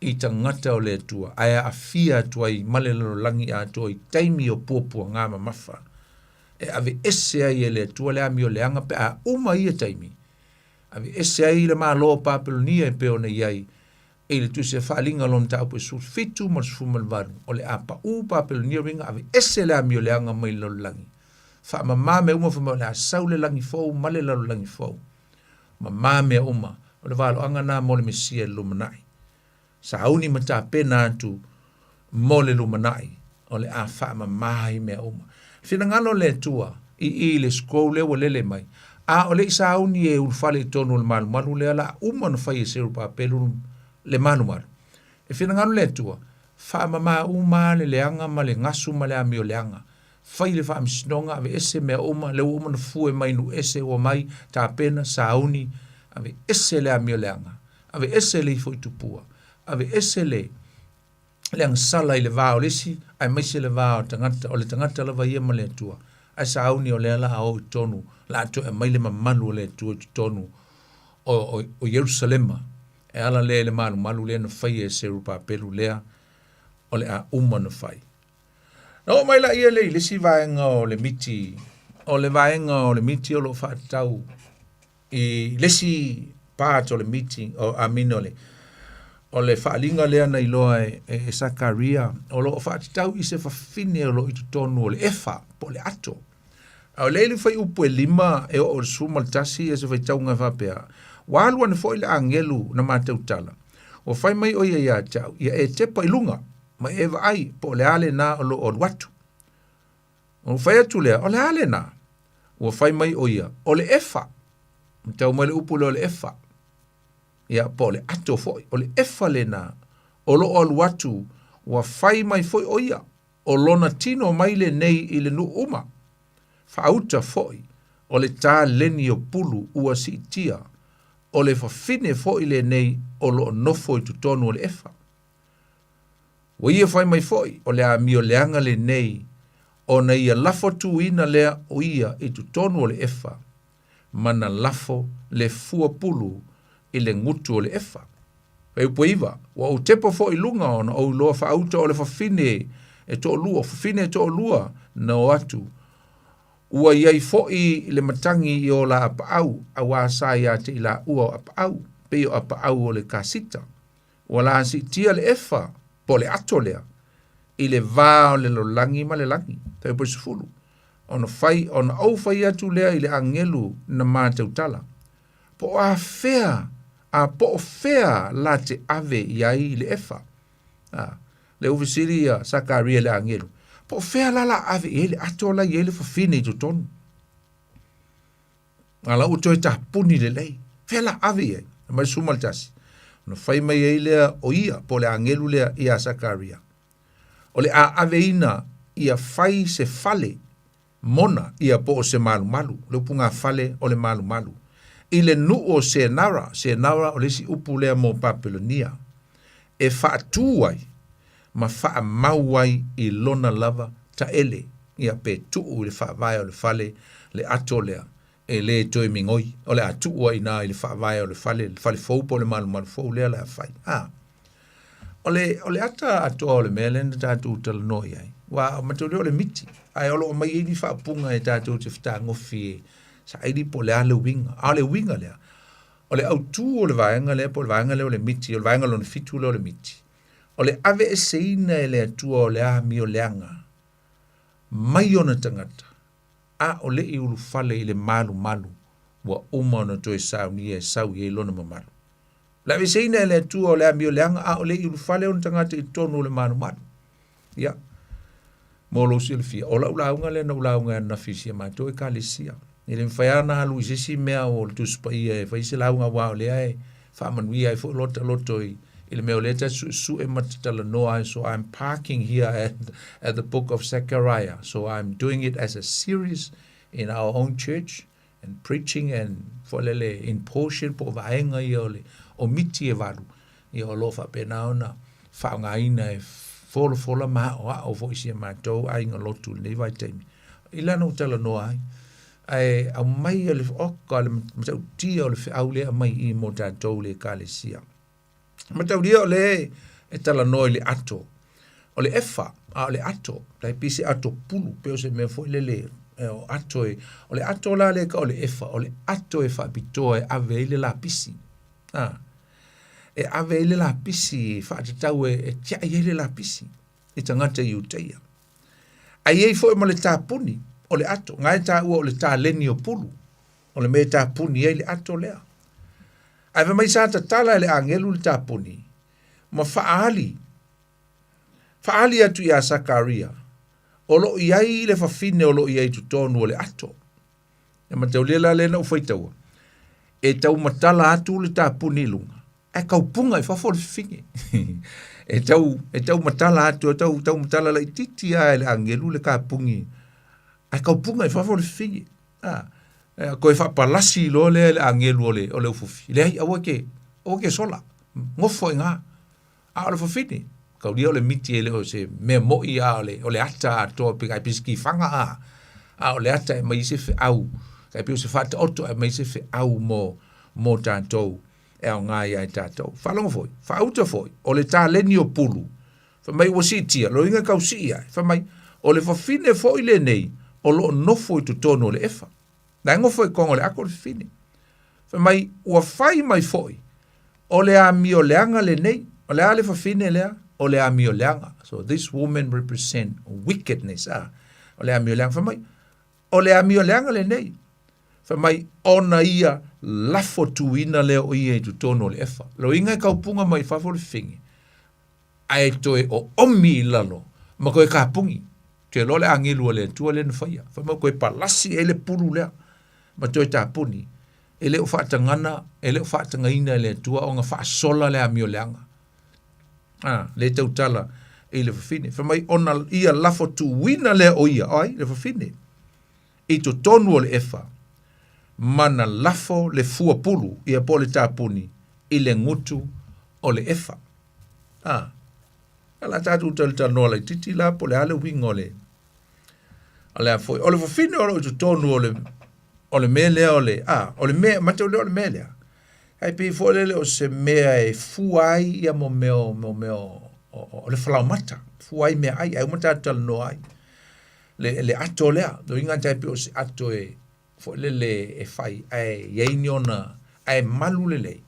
i tagata o le Atua, ae aafia atu ai ma le lalolagi atoa i taimi o puapuaga mamafa e aveese ai e le Atua le amioleaga pe a uma ia taimi, aveese ai le Malo o Papelonia e pei ona i ai i le Tusi a Faaaliga lona mataupu e 17 ma le 18, o le a paʻū Papelonia uiga aveese le amioleaga mai le lalolagi, faamama mea uma fai mai o le a sau le lagi fou ma le lalolagi fou. Mamā mea uma, o le valoaga na mo le Mesia i le lumanai. Sauni ma tapena atu mo le lumanai, o le a faamamā ai mea uma. Finagalo le Atua i i le scroll lea ua lele mai, a o le i sauni e ulufale i totonu o le malumalu lea la uma ona fai e Serubabelu le malumalu. E finagalo le Atua, faamamā uma le leaga ma le gasu ma le amio leaga. Fai le faamasinoga, aveese mea uma, lea ua uma ona fue mai nuu ese ua mai, tapena, sauni, aveese le amio leaga, aveese le ifo i tupua, aveese le le agasala i le va o le isi, aemaise le va o tagata, o le tagata lava ia ma le Atua. Ae sauni o lea la a o i totonu, la a toe aumai le mamalu o le Atua i totonu o, o, o Ierusalema, e ala lea i le malumalu lea na faia e Serubabelu lea, o le a uma ona fai. Na oo mai laia lea i le isi vaega o le miti, o le vaega o le miti o lo o faatatau i le isi part o le miti, o, I mean o le, o le faaaliga lea na iloa e, e, e Sakaria, o lo o faatatau i se fafine o lo o i totonu o le efa, po o le ato. A o lea i le fuaiupu e 5 e oo i le 11 ia se faitauga e faapea, Ua alu ane foi le agelu na matou tala, ua fai mai ʻo ia iā te au, ia e tepa i luga, ma e vaai po o le a lena o lo o alu atu. Ona ou fai atu lea, O le a lena? Ua fai mai ʻo ia, O le efa. Ua tau mai le upu lea o le efa. Ia, po o le ato foi. O le efa lena o loo alu atu, ua fai mai foi ʻo ia, o lona tino mai lenei i le nuu uma. Faauta foi, o le taleni o pulu ua siitia, o le fafine foi lenei o loo nofo i totonu o le efa. Ua ia fai mai foi, o le amio leaga lenei ona ia lafo tuina lea o ia i totonu o le efa, ma na lafo le fua pulu i le gutu o le efa. Fuaiupu 9, Ua ou tepa foi i luga ona ou iloa faauta o le fafine e toalua, fafine e toalua na o atu. Ua i ai foi le matagi i o la apaau, auā sa ia te i laua o apaau, pei o apaau o le kasita. Ua la siitia le efa, po o le ato lea, i le va o le lalolagi ma le lagi. Fuaiupu 10, Ona fai, ona ou fai atu lea i le agelu na ma tautala, po o afea, a po o fea la te ave i ai le efa. A, le ua fesili ia Sakaria i le agelu, po o fea la la ave i ai le ato la i ai le fafine i totonu. A la ua toe tapuni lelei. Fea la ave i ai? Mai 11. Ona fai mai ai lea o ia, po o le agelu lea ia Sakaria. O le a aveina ia fai se fale mona ia po o se malumalu, le upu gafale o le malumalu, i le nuu o Senara, Senara o le isi upu lea mo Papelonia, e faatū ai ma faamau ai i lona lava taele, ia pe tuu i le faavae o le fale le ato lea, e le toe migoi, o le a tuu ai i ina i le faavae o le fale, le fale fou po o le malumalu fou lea o le a fai. A. O le, o le ata atoa o le mea lea na tatou talanoa i ai, ua mataulia o le miti, ae o lo o mai ai ni faaupuga e tatou te fetagofi e saili po o le a le uiga. A o le uiga lea, o le autū o le vaega lea po o le vaega lea o le miti, o le vaega lona fitu lea o le miti, o le aveeseina e le Atua o le amio leaga mai ona tagata, a o le i ulufale i le malumalu ua uma ona toe saunia e sau i ai lona mamalu. O le aveeseina e le Atua o le amio leaga a o le i ulufale ona tagata i totonu o le malumalu. Ia, mo lou silafia, o lau lauga lea na ou lauga ai ananafi i si a matou ekalesia. E le mafai lava ona alu i se isi mea o le Tusi Paia e fai se lauga aua o lea e faamanuia ai foi lota loto i, i le mea o lea ta te suesue ma te talanoa ai. So I'm parking here at the book of Zechariah. So I'm doing it as a series in our own church and preaching and foi lele in portion po o vaega ia o le o miti e valu ia o lo o faapena ona faaaogaina e folafola ma aʻoaʻo foi i si a matou aiga lotu i lenei vaitaimi i lana ua talanoa ai ae aumai le oka le matautia o le feau lea aumai i mo tatou le ekalesia. Mataulia o le e talanoa i le ato. O le efa, a o le ato, tai pei se ato pulu, pei o se mea foi lele e o ato e, o le ato la lea ka o le efa, o le ato e faapitoa e ave ai le lapisi. A, e ave ai le lapisi e faatatau e, e tiai ai le lapisi i tagata Iutaia. Ae i ai foi ma le tapuni o le ato, na e taua o le taleni o pulu, o le mea e tapuni ai le ato lea. Ae fai mai sa tatala e le agelu le tapuni, ma faaali, faaali atu iā Sakaria, o lo o i ai le fafine o lo o i ai i totonu o le ato. E mataulia la lea na ou faitaua, e taumatala atu le tapuni i luga, ae kaupuga i fafo le fafine. E tau, e taumatala atu, e tau, taumatala laitiiti lava e le agelu le kapuni, ae kaupuga i fafo le fafine. A, e, koe faapalasi loa lea e le agelu o le, o le ufufi. Leai, aua ke, aua ke sola, gofo i ina. A o le fafine, kaulia o le miti e le o se mea moʻi a o le, o le ata atoa pe kai pei se kifaga a, a o le ata e aumai ai se feau, kai pei o se faataoto e aumai ai se feau mo, mo tatou e aoga ia i tatou. Faalogo foi, faauta foi, o le taleni o pulu, fai mai ua siitia, lona uiga e tau sii ae, fai mai, o le fafine foi lenei o lo o nofo i totonu o le efa. La e nofo i koga o le ato le fafine. Fai mai, ua fai mai foi, o le amio leaga lenei, o le a le fafine lea? O le amio leaga. So this woman represent wickedness. Ah, o le amio leaga. Fai mai, o le amio leaga lenei. Fai mai, ona ia lafo tuina lea o ia i totonu o le efa. Lona uiga e kaupuga mai fafo le fafine, ae toe oomi i lalo ma toe kapuni. Te iloa le agelu a le Atua lea na faia. Fai mai toe palasi ai le pulu lea ma toe tapuni. E le o faatagana, e le o faatagaina e le Atua ona faasola le amio leaga. A, le tautala i le fafine. Fai mai ona ia lafo tuuina lea o ia, o ai, le fafine, i totonu o le efa, ma na lafo le fua pulu, ia po o le tapuni, i le gutu o le efa. A, o le a tatou talatalanoa laitiiti la po o le a le uiga o le o le a foi. O le fafine o lo o i totonu o le o le mea lea o le a o le mea matau lea o le mea lea. Ae pei foi lele o se mea e fua ai ia mo mea mo mea o le falaomata, fua ai mea ai, ai uma tatou talanoa ai. Le, le ato lea, lo inga tai pei o se ato e foi lele e fai ae i ai ni ona ae malu lelei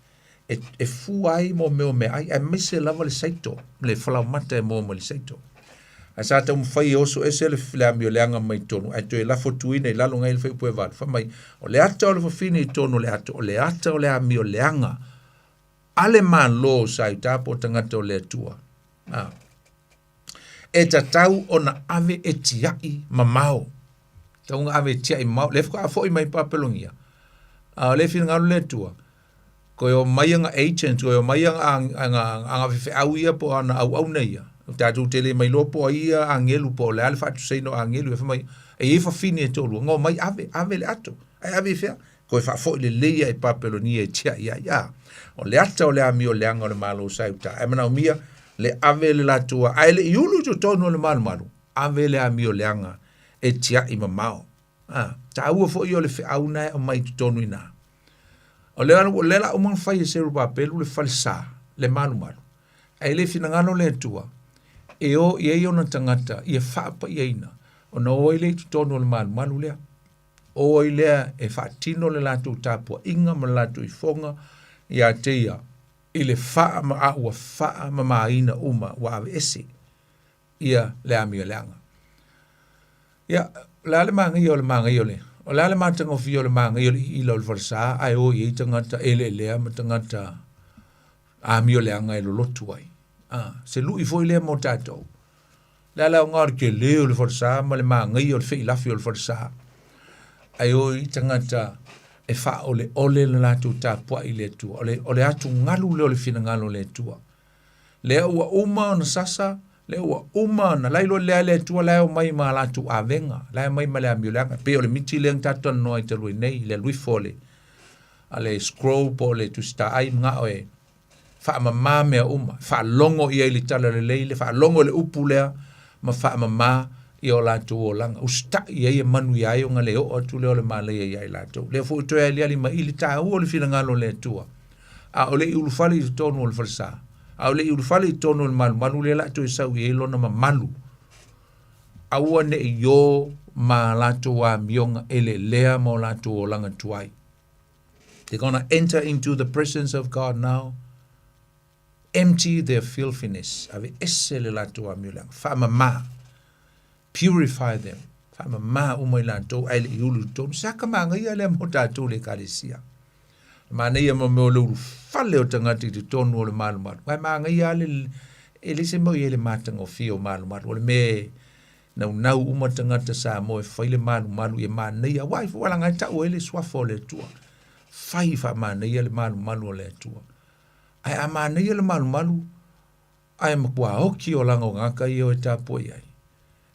e, e fua ai mo mea o meaai aemaise lava le saito le falaomata e maua mai le saito. Ae sa taumafai e oso ese le, le amioleaga mai totonu ae toe lafo tuina i lalo ngai le fuaiupu e valu. Fai mai, o le ata o le fafine i totonu o le ato, o le ata o le amioleaga a le Malo sa i uta po o tagata o le Atua. A. E tatau ona ave e tia'i mamao. Tatau ona ave e tia'i mamao. Lea faatoa foi mai Papelonia. A o lea finagalo le Atua, toe omai ana agent, toe omai ana, ana, ana faifeau ia po o ana auauna ia. Tatou te le mailoa po o ai ia agelu po o le a le faatusaina o agelu. E fai mai, e i ai fafine e toalua, na omai ave, ave le ato. Ae ave i fea? Toe faafoi lelei ia i Papelonia e tia'i ai. A, o le ata o le amio leaga o le Malo sa i uta. Ae manaomia le ave le latou ae le i ulu i totonu o le malumalu, ave le amio leaga e tia'i mamao. A, taua foi o le feau na e aumai i totonu i ina. O le, o le la uma ona fai e Serubabelu le falesa, le malumalu, ae le finagalo le Atua e o i ai ona tagata ia faapaiaina ona o ai lea i totonu o le malumalu lea. O ai lea e faatino le latou tapuaiga ma le latou ifoga ia te ia i le faa ma a ua faamamaina uma ua aveese ia le amioleaga. Ia, o le a le manaia o le manaia o le, o le a le matagofie o le manaia o le iila o le falesa ae o i ai tagata eleelea ma tagata amioleaga e lolotu ai. A, se lui foi lea mo tatou. Le a le aoga o le tele o le falesa ma le manaia o le feilafi o le falesa, ae o i tagata e faaoleole le latou tapuai i le Atua. O le, o le atugalu lea o le finagalo o le Atua. Lea ua uma ona sasa, lea ua uma ona la iloa lea le Atua la e omai ma latou avega, la e omai ma le amioleaga. E pei o le miti lea na tatou talanoa ai talu ai nei, le alu ifo a le, a le scroll po o le Tusi Taai manao e faamama mea uma, faalogo i ai le talalelei, le faalogo i le upu lea ma faamama i o latou olaga. Usitai ai e manuia ai ona le oo atu lea o le malaia ia i latou. Lea foi toe aliali mai i le taua o le finagalo o le Atua. A o le i ulufale i totonu o le falesa, a o le i ulufale i totonu o le malumalu lea la toe sau i ai lona mamalu. Aua ne i o ma latou amioga eleelea ma o latou olaga tuai. They're gonna enter into the presence of God now. Empty their filthiness. Ave ese le latou amioleaga. Faamama. Purify them. Faamama uma i latou ae le i ulu i totonu. Se aka magaia lea mo tatou le ekalesia. Manaia mo mea o le ulufale o tagata i totonu o le malumalu. Ae magaia le e le se mea o i ai le matagofie o malumalu. O le mea Naunau uma tagata Samoa e fai le malumalu ia manaia, aua ai foi leaga e tau ai le suafa o le Atua. Fai faamanaia le malumalu o le Atua. Ae a manaia le malumalu, ae matua oki olaga o tagata ia o e tapuai ai.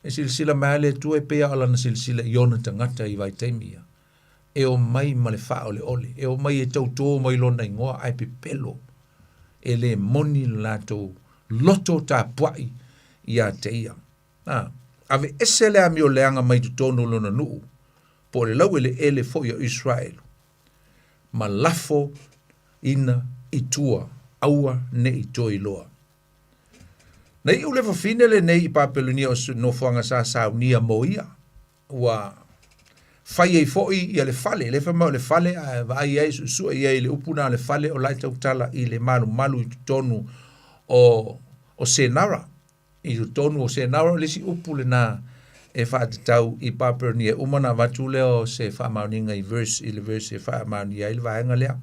E silasila mai lava le Atua e pei lava o lana silasila i ona tagata i vaitaimi ia. E omai ma le faaoleole, e omai e tauto mai lona igoa ae pepelo. E le moni le latou loto tapuai ia te ia. A, aveese le amio leaga mai totonu o lona nuu, po o le laueleele foi o Iseraelu, ma lafo ina i tua, aua ne i toe iloa. Na iu le fafine lenei i Papelonia o se nofoaga sa saunia mo ia, ua fai ai foi ia le fale, le fai mai o le fale ae vaai ai suesue i ai le upu na le fale o la e tautala i le malumalu i totonu o o Senara. I totonu o Senara o le isi upu lena e faatatau i Papelonia. E uma ona avatu lea o se faamaoniga i verse i le verse e faamaonia ai le vaega lea.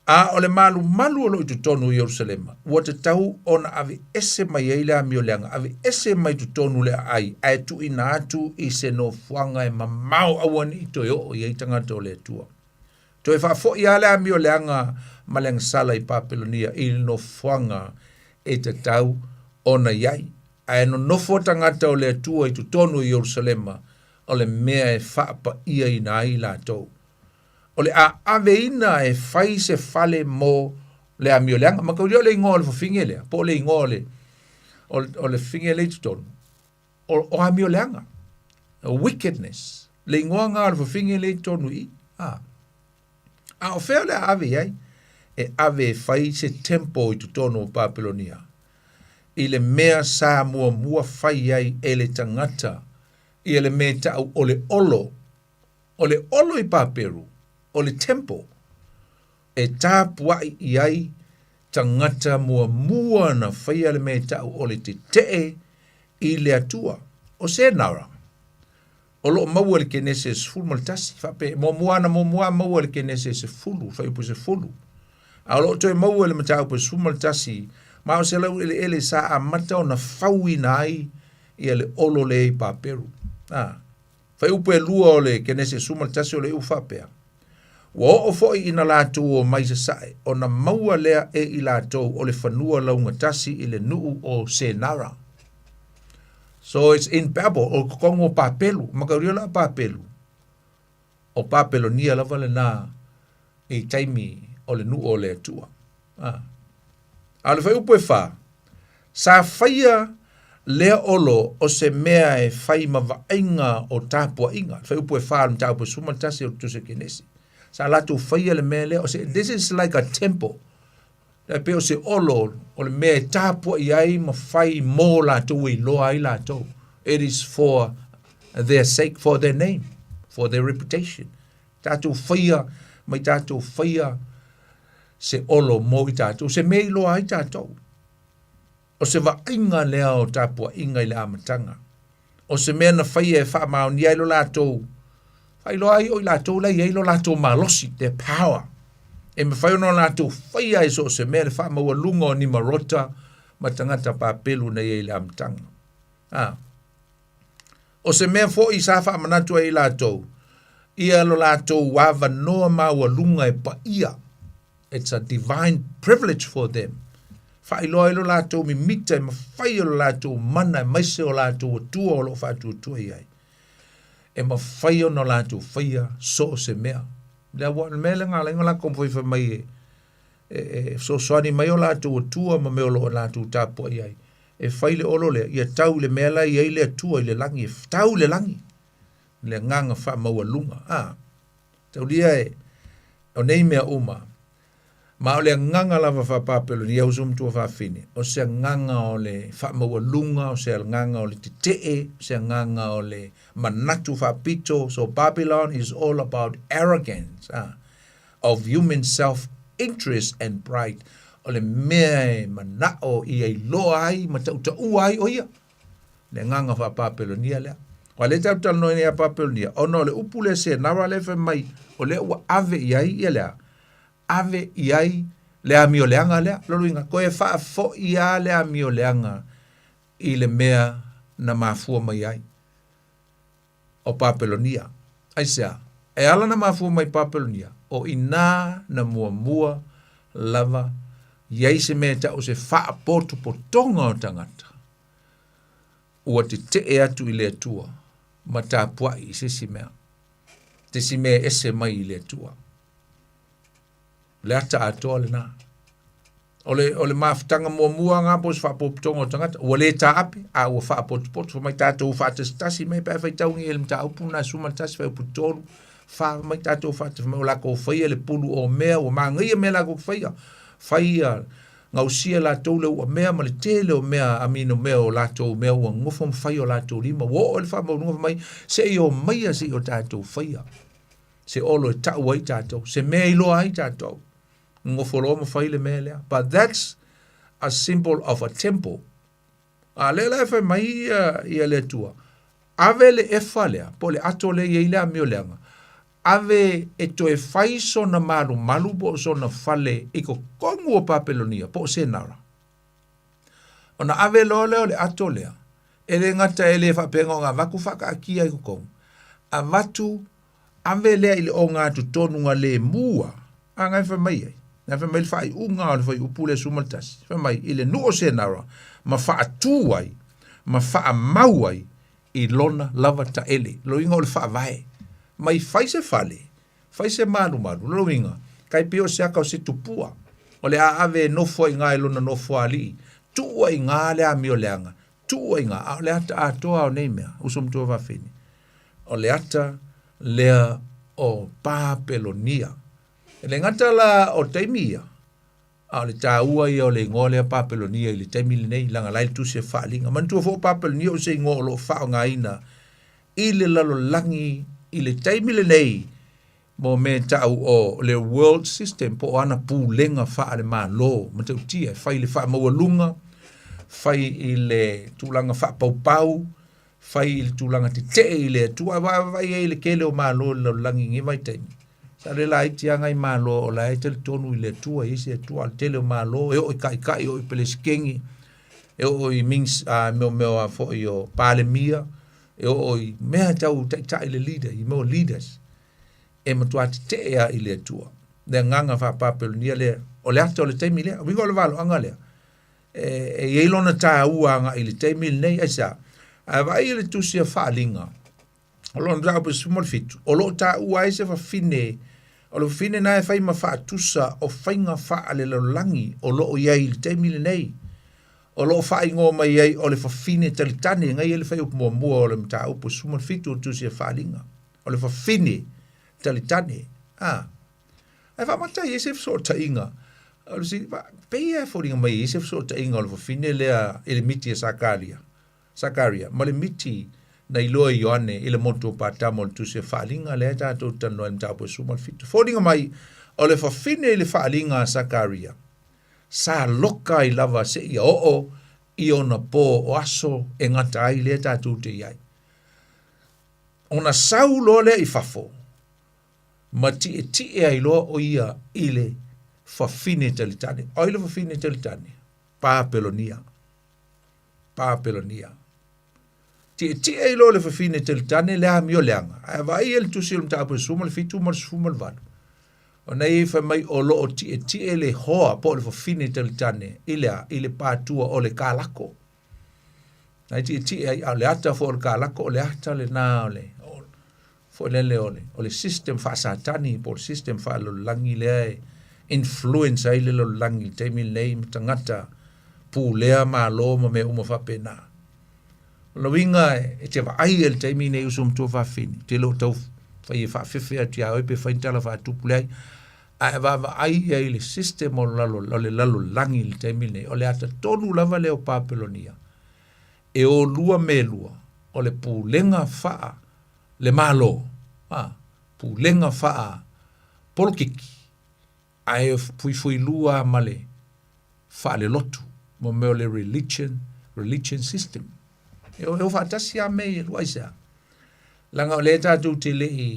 A o le malumalu o lo o i totonu o Ierusalema, ua tatau ona aveese mai ai le amioleaga, aveese mai totonu le aai, ae tuuina atu i se nofoaga e mamao aua ne i toe oo i ai tagata o le Atua. Toe faafoi lava le amioleaga ma le agasala i Papelonia i le nofoaga e tatau ona i ai. Ae nonofo tagata o le Atua i totonu o Ierusalema, o le mea e faapaiaina ai latou. O le a aveina e fai se fale mo le amioleaga. Mataulia o le igoa o le fafine lea, po o le igoa o le, o le, o le fafine lea i totonu, o, o amioleaga, wickedness, le igoa lena o le fafine lea i totonu i i. A, a o fea o le a ave i ai? E ave e fai se temple i totonu o Papelonia, i le mea sa muamua fai ai e le tagata ia le mea e ta'u o le olo. O le olo i Paperu, o le temple, e tapua'i i ai tagata muamua na faia le mea e ta'u o le tete'e i le Atua. O Senara, o lo o maua i le Kenese 11, faapea, muamua na muamua maua i le Kenese 10, fuaiupu 10, a o lo o toe maua i le mataupu 11, ma o se laueleele sa amata ona fauina ai ia le olo lea i Paperu. A, fuaiupu e lua o le Kenese 11 o le iu faapea, Ua oo foi ina latou omai sasae, ona maua lea e i latou o le fanua laugatasi i le nuu o Senara. So it's in Babel, o totonu o Papelu, mataulia la o Papelu, o Papelonia lava lena i taimi o le nuu o le Atua. Ah. A o le fuaiupu e fa, sa faia lea olo o se mea e fai ma vaaiga o tapuaiga. Le fuaiupu e fa o le mataupu e 11 o le Tusi o Kenesi. Sa latou faia le mea lea, o se, this is like a temple. E pei o se olo o le mea e tapuai ai ma fai mo latou e iloa ai latou. It is for their sake, for their name, for their reputation. Tatou faia, mai tatou faia se olo mo i tatou, se mea e iloa ai tatou. O se vaaiga lea o tapuaiga i le amataga. O se mea na faia e faamaonia ai lo latou, faailoa ai o i latou la i ai lo latou malosi, their power. E mafai ona latou faia ai so o se mea le faamaualuga o Nimarota ma tagata Papelu na i ai i le amataga. A. O se mea foi sa faamanatu ai i latou, ia lo latou avanoa maualuga e paia. It's a divine privilege for them. Faailoa ai lo latou mimita e mafai e lo latou mana aemaise o latou atua o lo o faatuatua i ai. E mafai ona latou faia so o se mea. Lea ua, le mea lea na ala ai ona latou faifai mai e, e, e fesoasoani mai o latou atua ma mea o lo o latou tapuai ai. E fai le olo lea, ia tau i le mea la e i ai le Atua i le lagi, e tau i le lagi, le agaga faamaualuga. A, taulia e, o nei mea uma, ma o le agaga lava faa-Papelonia, uso ma tuafafine, o se agaga o le faamaualuga, o se agaga o le tetee, o se agaga o le manatu faapito. So Babylon is all about arrogance, ah, of human self interest and pride, o le mea e manao ia iloa ai ma tautaua ai o ia, le agaga faa-Papelonia lea. Aua o lea tatou te talanoa nei ia Papelonia, ona o le upu lea Senara lea e fai mai, o lea ua ave i ai ia le a? Ave i ai le amioleaga lea. Lona uiga, toe faafoi lava le amioleaga i le mea na mafua mai ai. o Papelonia. Aisea? E ala ona mafua mai Papelonia, o i inā na muamua lava i ai se mea e ta'u o se faapotopotoga o tagata ua tetee atu i le Atua ma tapua'i i se isi mea, se isi mea e ese mai i le Atua. Le ata atoa lena. O le, o le mafutaga muamua lena po o se faapotopotoga o tagata, ua le taape, a ua faapotopoto, fai mai tatou faatasitasi mai pe a faitau nei i le mataupu lena 11 fuaiupu 3, 4, fai mai tatou faatasitasi, fai mai ua latou faia le pulu o mea, ua manaia mea latou te faia, faia, gausia latou le uamea ma le tele o mea amino mea o latou mea ua nonofo ma fai o latou lima, ua oo i le faamaualuga fai mai, se i omaia se i o tatou faia se olo e ta'u ai tatou, se mea e iloa ai tatou. Nonofo loa ma fai le mea lea. But that's a symbol of a temple. A lea la e fai mai ia, ia le Atua, ave le efa lea, po o le ato lea e i ai le amioleaga, Ave e toe fai sona malumalu po o sona fale i totonu o Papelonia po o Senara. Ona ave loa lea o le ato lea, e le gata e le faapea ona avatu faataatia i totonu, avatu ave lea i le ogatotonugalemu a na e fai mai ai. Na fai mai le faaiuga o le fuaiupu lea 11, fai mai i le nuu o Senara ma faatu ai ma faamau ai i lona lava taele. Lona uiga o le faavae. Mai fai se fale, fai se malumalu. Lona uiga, tai pei o se ata o se tupua. O le a ave e nofo ai i ina i lona nofoalii, tuu ai i ina le amio leaga, tuu ai i ina, a o le ata atoa o nei mea, uso ma tuafafine, o le ata lea o Papelonia. E le gata la o taimi ia, a o le taua ia o le igoa lea Papelonia i le taimi lenei, leaga la e i le tusi o Faaaliga. Manatua foi o Papelonia o se igoa o lo o faaaogaina i le lalolagi i le taimi lenei mo mea e tau o le world system po o ana pulega faale-Malo matautia e fai i le faamaualuga, fai i le tulaga faapaupau, fai i le tulaga tetee i le Atua. Aua a vaavaai ai i le tele o Malo i le lalolagi i lenei vaitaimi, sa le laiti lava nai Malo o la e talitonu i le Atua, e i ai se Atua, a o le tele o Malo e oo i taitai, e oo i Peresetene, e oo i mea a foi o Palemia, e oo i mea tau taitai le leader, i mea o leaders, e matua tetee lava i le Atua. Le agaga faa-Papelonia lea, o le ata o le taimi lea. Uiga o le valoaga lea, e i ai lona taua agai i le taimi lenei. Aisea? A vaai i le tusi a Faaaliga, o lona mataupu 17, o lo o taua ai se fafine, o le fafine na e fai ma faatusa o faiga faalelalolagi o lo o i ai i le taimi lenei. O lo o faaigoa mai ai o le fafine talitane, na i ai le fuaiupu muamua o le mataupu 17 o le tusi a Faaaliga, o le fafine talitane. A, ae faamata i ai se fesootaiga, o le fesili, pei e foliga mai e i ai se fesootaiga o le fafine lea i le miti a Sakaria, Sakaria, ma le miti na iloa e Ioane i le motu o Patamo o le tusi a Faaaliga lea tatou te talanoa ai i le mataupu e 17. Foliga mai o le fafine i le Faaaliga a Sakaria, sa loka ai lava seia oo i ona po o aso e gata ai lea tatou te i ai. Ona sau loa lea i fafo, ma tietie ai loa o ia i le fafine talitane. O ai le fafine talitane? Papelonia. Papelonia. Tietie ai loa le fafine talitane le amio leaga. Ae vaai i le tusi o le mataupu e 17 ma le 18. Ona e fai mai o lo o tietie le hoa po o le fafine talitane i le a, i le pātua o le kalako. Na e tietie ai, a o le ata foi o le kalako, o le ata lena o le, foi lele o le, o le system faasatani po o le system faalalolagi lea e influence ai le lalolagi i le taimi lenei ma tagata pulea malo ma mea uma faapena. O lona uiga e te vaai i le taimi lenei uso matua fafine, te le o tau fai e faafefe atu ia oe pe fai ni tala faatupu leai, ae vaavaai i ai i le system o lalo, o le lalolagi i le taimi lenei, o le ata tonu lava lea o Papelonia, e o lua me lua, o le pulega faa le Malo, a, pulega faa polokiki, ae fuifuilua ma le faalelotu, mo mea o le religion, religion system. E o, e o faatasi lava mea ia e lua, aisea? Leaga o lea tatou te le i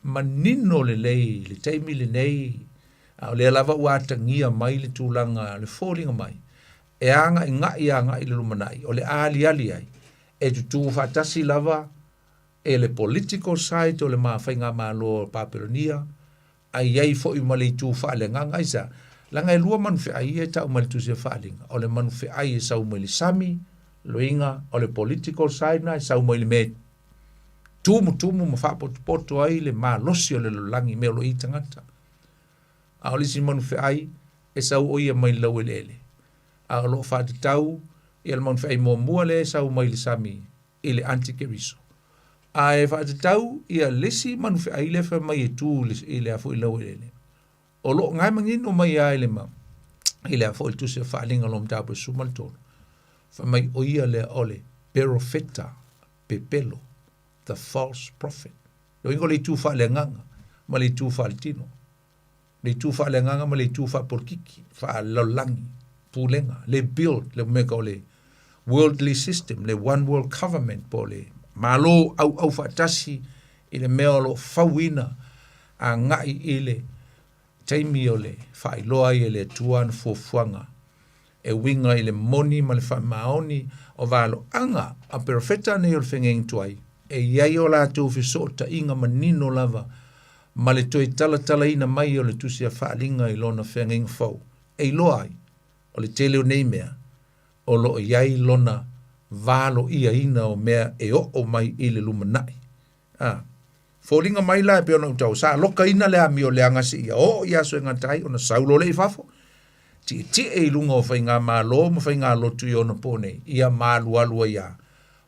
manino lelei i le taimi lenei, a o lea lava ua atagia mai le tulaga, le foliga mai, e agaigai agai i le lumanai, o le a aliali ai, e tutū faatasi lava e le political side o le faigamalo o Papelonia, a i ai foi ma le itu faaleagaga. Aisea? Leaga e lua manufeai ia e tau mai le Tusi o Faaaliga. O le manufeai e sau mai le sami, loiga o le political side na e sau mai le mea e tumutumu ma faapotopoto ai le malosi o le lalolagi i mea o lo o i ai tagata. A o le isi manufeai e sau o ia mai le laueleele, a o lo o faatatau ia le manufeai muamua lea e sau mai le sami i le antikeriso. A e faatatau ia le isi manufeai lea fai mai e tu i le a foi laueleele, o lo o gae manino mai lava i le ma i le a foi le tusi o Faaaliga o lo mataupu e 13, fai mai o ia lea o le perofeta pepelo, the false prophet. Lona uiga o le itu faaleagaga ma le itu faaletino. Le itu faaleagaga ma le itu faapolokiki, faalalolagi, pulega, le build, le mea o le worldly system, le one world government, po o le malo auau faatasi i le mea o lo o fauina Agai i le taimi o le faailoa ai e le Atua ana fuafuaga e uiga i le moni ma le faamaoni o valoaga a perofeta nei o le feagaiga tuai, e i ai o latou fesootaiga manino lava ma le toe talatalaina mai o le Tusi a Faaaliga i lona feagaiga fou, e iloa ai o le tele o nei mea o lo o i ai lona valoiaina o mea e oo mai i le lumanai. A foliga mai la e pei ona ou taua, sa lokaina le amio leaga seia oo i aso e gata ai ona sau loa lea i fafo, tietie i luga o faigamalo ma faigalotu i ona po nei, ia ma alualu ai lava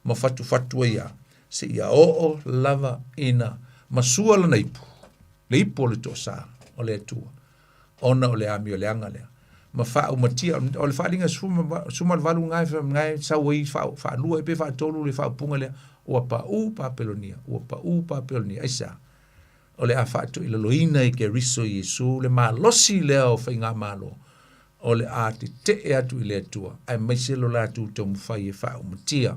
ma fatufatu ai lava seia oo lava ina masua lana ipu, le ipu o le toasa o le Atua, ona o le amio leaga lea ma faaumatia. O le faaaliga 18 lena e sau ai faalua pe faatolu le faaupuga lea, ua pau Papelonia, ua pau Papelonia. Aisea? O le a faatoilaloina e Keriso Iesu le malosi lea o faigamalo o le a tetee atu i le Atua, aemaise lo latou taumafai e faaumatia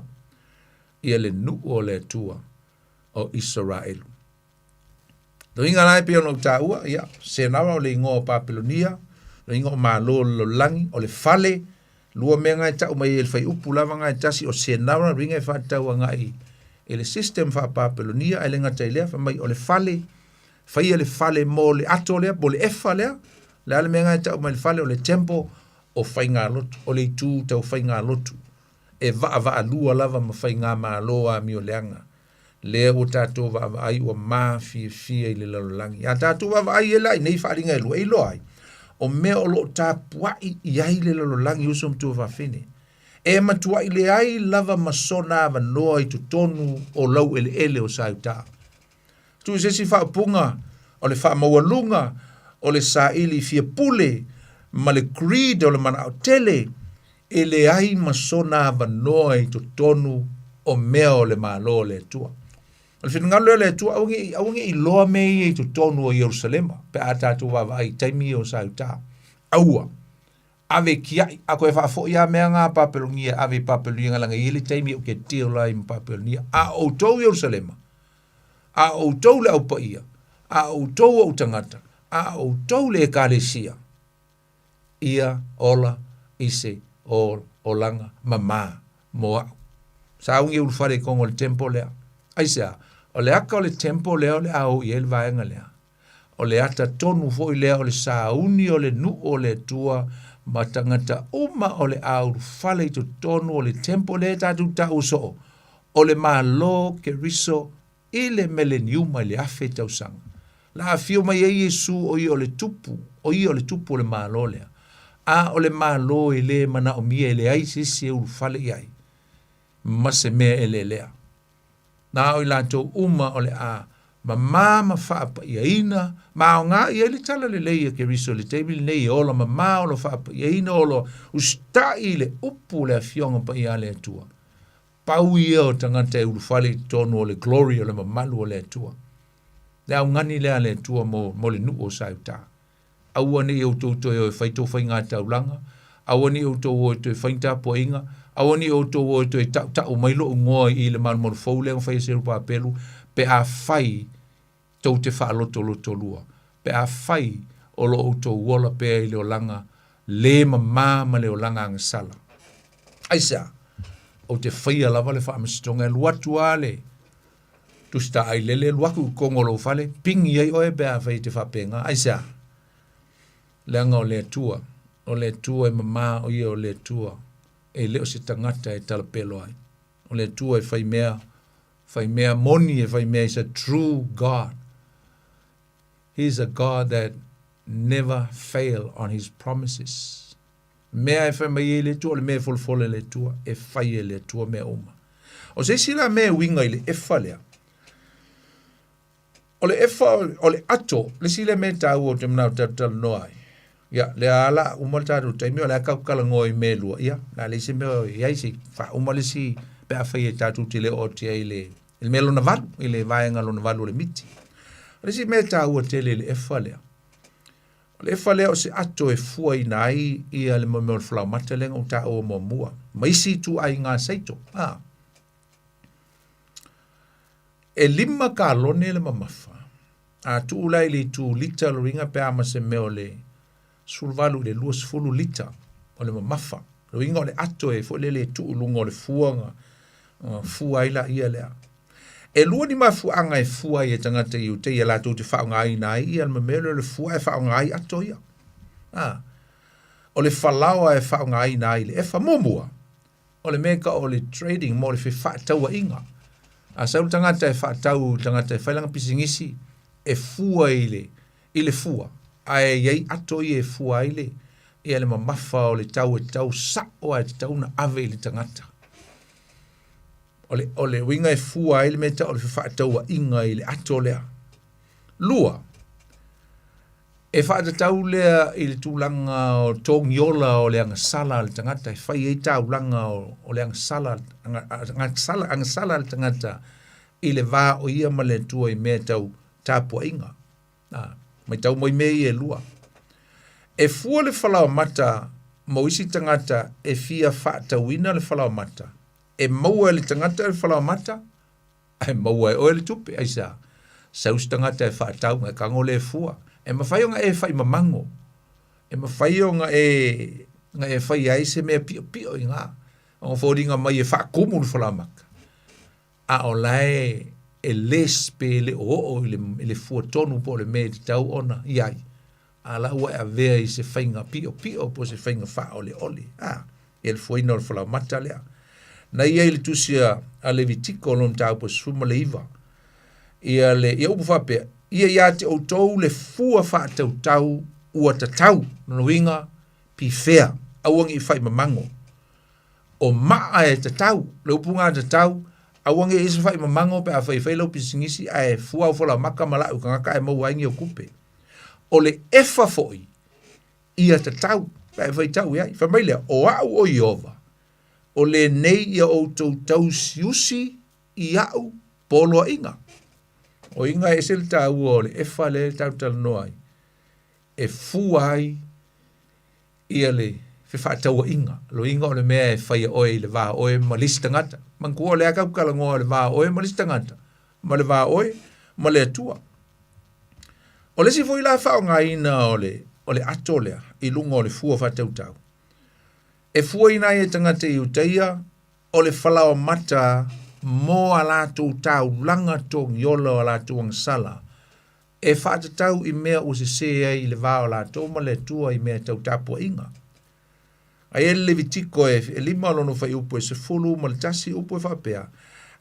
ia le nuu o le Atua o Isaraelu. Loiga la e pei ona ou taua, ia, Senara o le igoa o Papelonia, loiga o malo o le lalolagi, o le fale, lua mea na e tau mai ai e le fuaiupu lava na e tasi o Senara, loiga e faatatau agai i le system faa-Papelonia, ae le gata i lea, fai mai o le fale, faia le fale mo le ato lea, mo le efa lea, le a le mea na e tau mai le fale, o le temple o faigalotu, o le itu tau faigalotu, e vaavaalua lava ma faigamalo amioleaga. Lea ua tatou vaavaai ua mafiafia i le lalolagi. A tatou vaavaai ai la i nei faaaliga e lua, e iloa ai, o mea o lo o tapuai i ai le lalolagi uso ma tuafafine. E matuai leai lava ma sona avanoa i totonu o laueleele o Sautā. Tuu i se isi faaupuga, o le faamaualuga, o le saili fia pule, ma le greed o le manao tele, e leai ma sona avanoa i totonu o mea o le Malo o le Atua. O le finagalo lea o le Atua, aua ne i, aua ne i iloa mea ia i totonu o Ierusalema, pe a tatou vaavaai i taimi ia o Sautā. Aua, ave kiai, a toe faafoi lava mea na a Papelonia, ave i Papelonia, leaga e i ai le taimi ou te deal ai ma Papelonia. A o outou Ierusalema, a o outou le Au Paia, a o outou ou tagata, a o outou le Ekalesia, ia ola i se olaga mamā mo a'u. Sauni e ulufale i totonu o le temple lea. Aisea? O le ata o le temple lea o le a o i ai le vaega lea. O le ata tonu foi lea o le sauni o le nuu o le Atua ma tagata uma o le a ulufale i totonu o le temple lea e tatou taua soo, o le Malo Keriso i le meleniuma i le 1000 tausaga. La afio mai ai Iesu o ia o le tupu, o ia o le tupu o le Malo lea. A o le Malo e le manaomia e leai se isi e ulufale i ai, ma se mea e lelea. Na o i latou uma o le a mamā ma faapaiaina, ma aoga i ai le tala lelei a Keriso i le taimi lenei e ola mamā, ola faapaiaina, ola usitai i le upu o le Afioga Paia a le Atua. Pau ia o tagata e ulufale i totonu o le glory o le mamalu o le Atua. Le augani lea a le Atua mo, mo le nuu o Sautā. Aua ne i outou toe o e fai tou faiga taulaga, aua ne i outou o e toe fai ni tapuaiga, aua ne i outou o e toe tautau mai lou igoa i le malumalu fou lea na fai e Serubabelu, pe afai tou te faalotolotolua, pe afai o lo o outou ola pea i le olaga lē mamā ma le olaga agasala. Aisea? Ou te faia lava le faamasinoga e alu atu lava le tusi taai lele alu atu i totonu o lou fale, pigi ai oe pe afai e te faapena. Aisea? Leaga o le Atua, o le Atua e mamā, o ia o le Atua e le o se tagata e talapelo ai. O le Atua e fai mea, fai mea moni, e fai mea is a true God. He is a God that never fail on his promises. Mea e fai mai ai le Atua, o le mea e folafola e le Atua, e fai e le Atua mea uma. O se isi la mea e uiga i le efa lea, o le efa o le ato, le isi lea mea taua ou te manao talatalanoa ai. Ia, lea ala uma le tatou taimi, o le a tatou talanoa i mea e lua. Ia, o le a leai se mea o i ai, se i faauma le isi pe afai e tatou te le oo atu ai i le, i le mea lona valu, i le vaega lona valu o le miti. O le isi mea taua tele i le efa lea, o le efa lea o se ato e fuaina ai ia le mea o le falaoamata lea na ou taua muamua, ma isi ituaiga saito. A. E 5 kalone le mamafa. A tuu la i le itu lita lona uiga pe a ma se mea o le 18 i le 20 lita o le mamafa. Lona uiga o le ato e foi lele e tuu i luga o le fua ona fua ai laia lea. E lua ni mafuaaga e fua ai e tagata i Iuteia latou te faaaogaina ai ia le mea lea o le fua ae faaaoga ai ato ia. A, o le falaoa e faaaogaina ai le efa. Muamua, o le mea e tau o le trading mo le fefaatauaiga. A sau le tagata e faatau i le tagata e fai lana pisinisi, e fua i le, i le fua, ae i ai ato ia e fua ai le, ia le mamafa o le tau e tatau sao ae tatau ona ave i le tagata. O le, o le uiga e fua ai le mea e tau o le fefaatauaiga i le ato lea. Lua, e faatatau lea i le tulaga o togiola o le agasala a le tagata e fai ai taulaga o, o le agasala, agasala, agasala a le tagata i le va o ia ma le Atua i mea tau tapuaiga. A, maitau mai mea ia e lua. E fua le falaoamata mo isi tagata e fia faatauina le falaoamata. E maua e le tagata le falaoamata, ae maua e oe le tupe. Aisea? Sau se tagata e faatau, e tago lea e fua. E mafai ona e faimamago. E mafai ona e, ona e faia ai se mea piopio i ina. Ona foliga mai e faatumu le falaoamata. A o la e, e less pe le o oo i le, i le fua tonu po o le mea e tatau ona i ai. A la ua e avea i se faiga piopio po o se faiga faaoleole. A, ia le fuaina o le falaoamata lea. Na i ai le tusi a, a Levitiko lona mataupu e 19, ia le, ia upu faapea, Ia ia te outou le fua faatautau ua tatau, lona uiga, pifea, aua ne i faimamago. O maa e tatau, le upu lena tatau, aua ne i i ai se faimamago pe afai e fai lau pisinisi ae fua au falaoamata ma lau tagata ae maua ai ni au tupe. O le efa foi, ia tatau, pe a e faitau i ai. Fai mai lea, o au o Ieova, o lenei ia outou tausiusi i aʻu poloaiga. O iga e ese le taua o le efa lea e tatou talanoa ai, e fua ai ia le fefaatauaiga. Loiga o le mea e faia oe i le va o oe ma le isi tagata. Manatua o lea tatou te talanoa o le va o oe ma le isi tagata, ma le va o oe ma le Atua. O le isi foi la faaaogaina o le, o le ato lea i luga o le fua faatautau, e fuaina ai e tagata Iutaia o le falaoamata mo a latou taulaga togiola o a latou agasala, e faatatau i mea ua sesē ai i le va o latou ma le Atua i mea tau tapuaiga. Aia le Levitiko e 5 lona fuaiupu e 11 upu e faapea,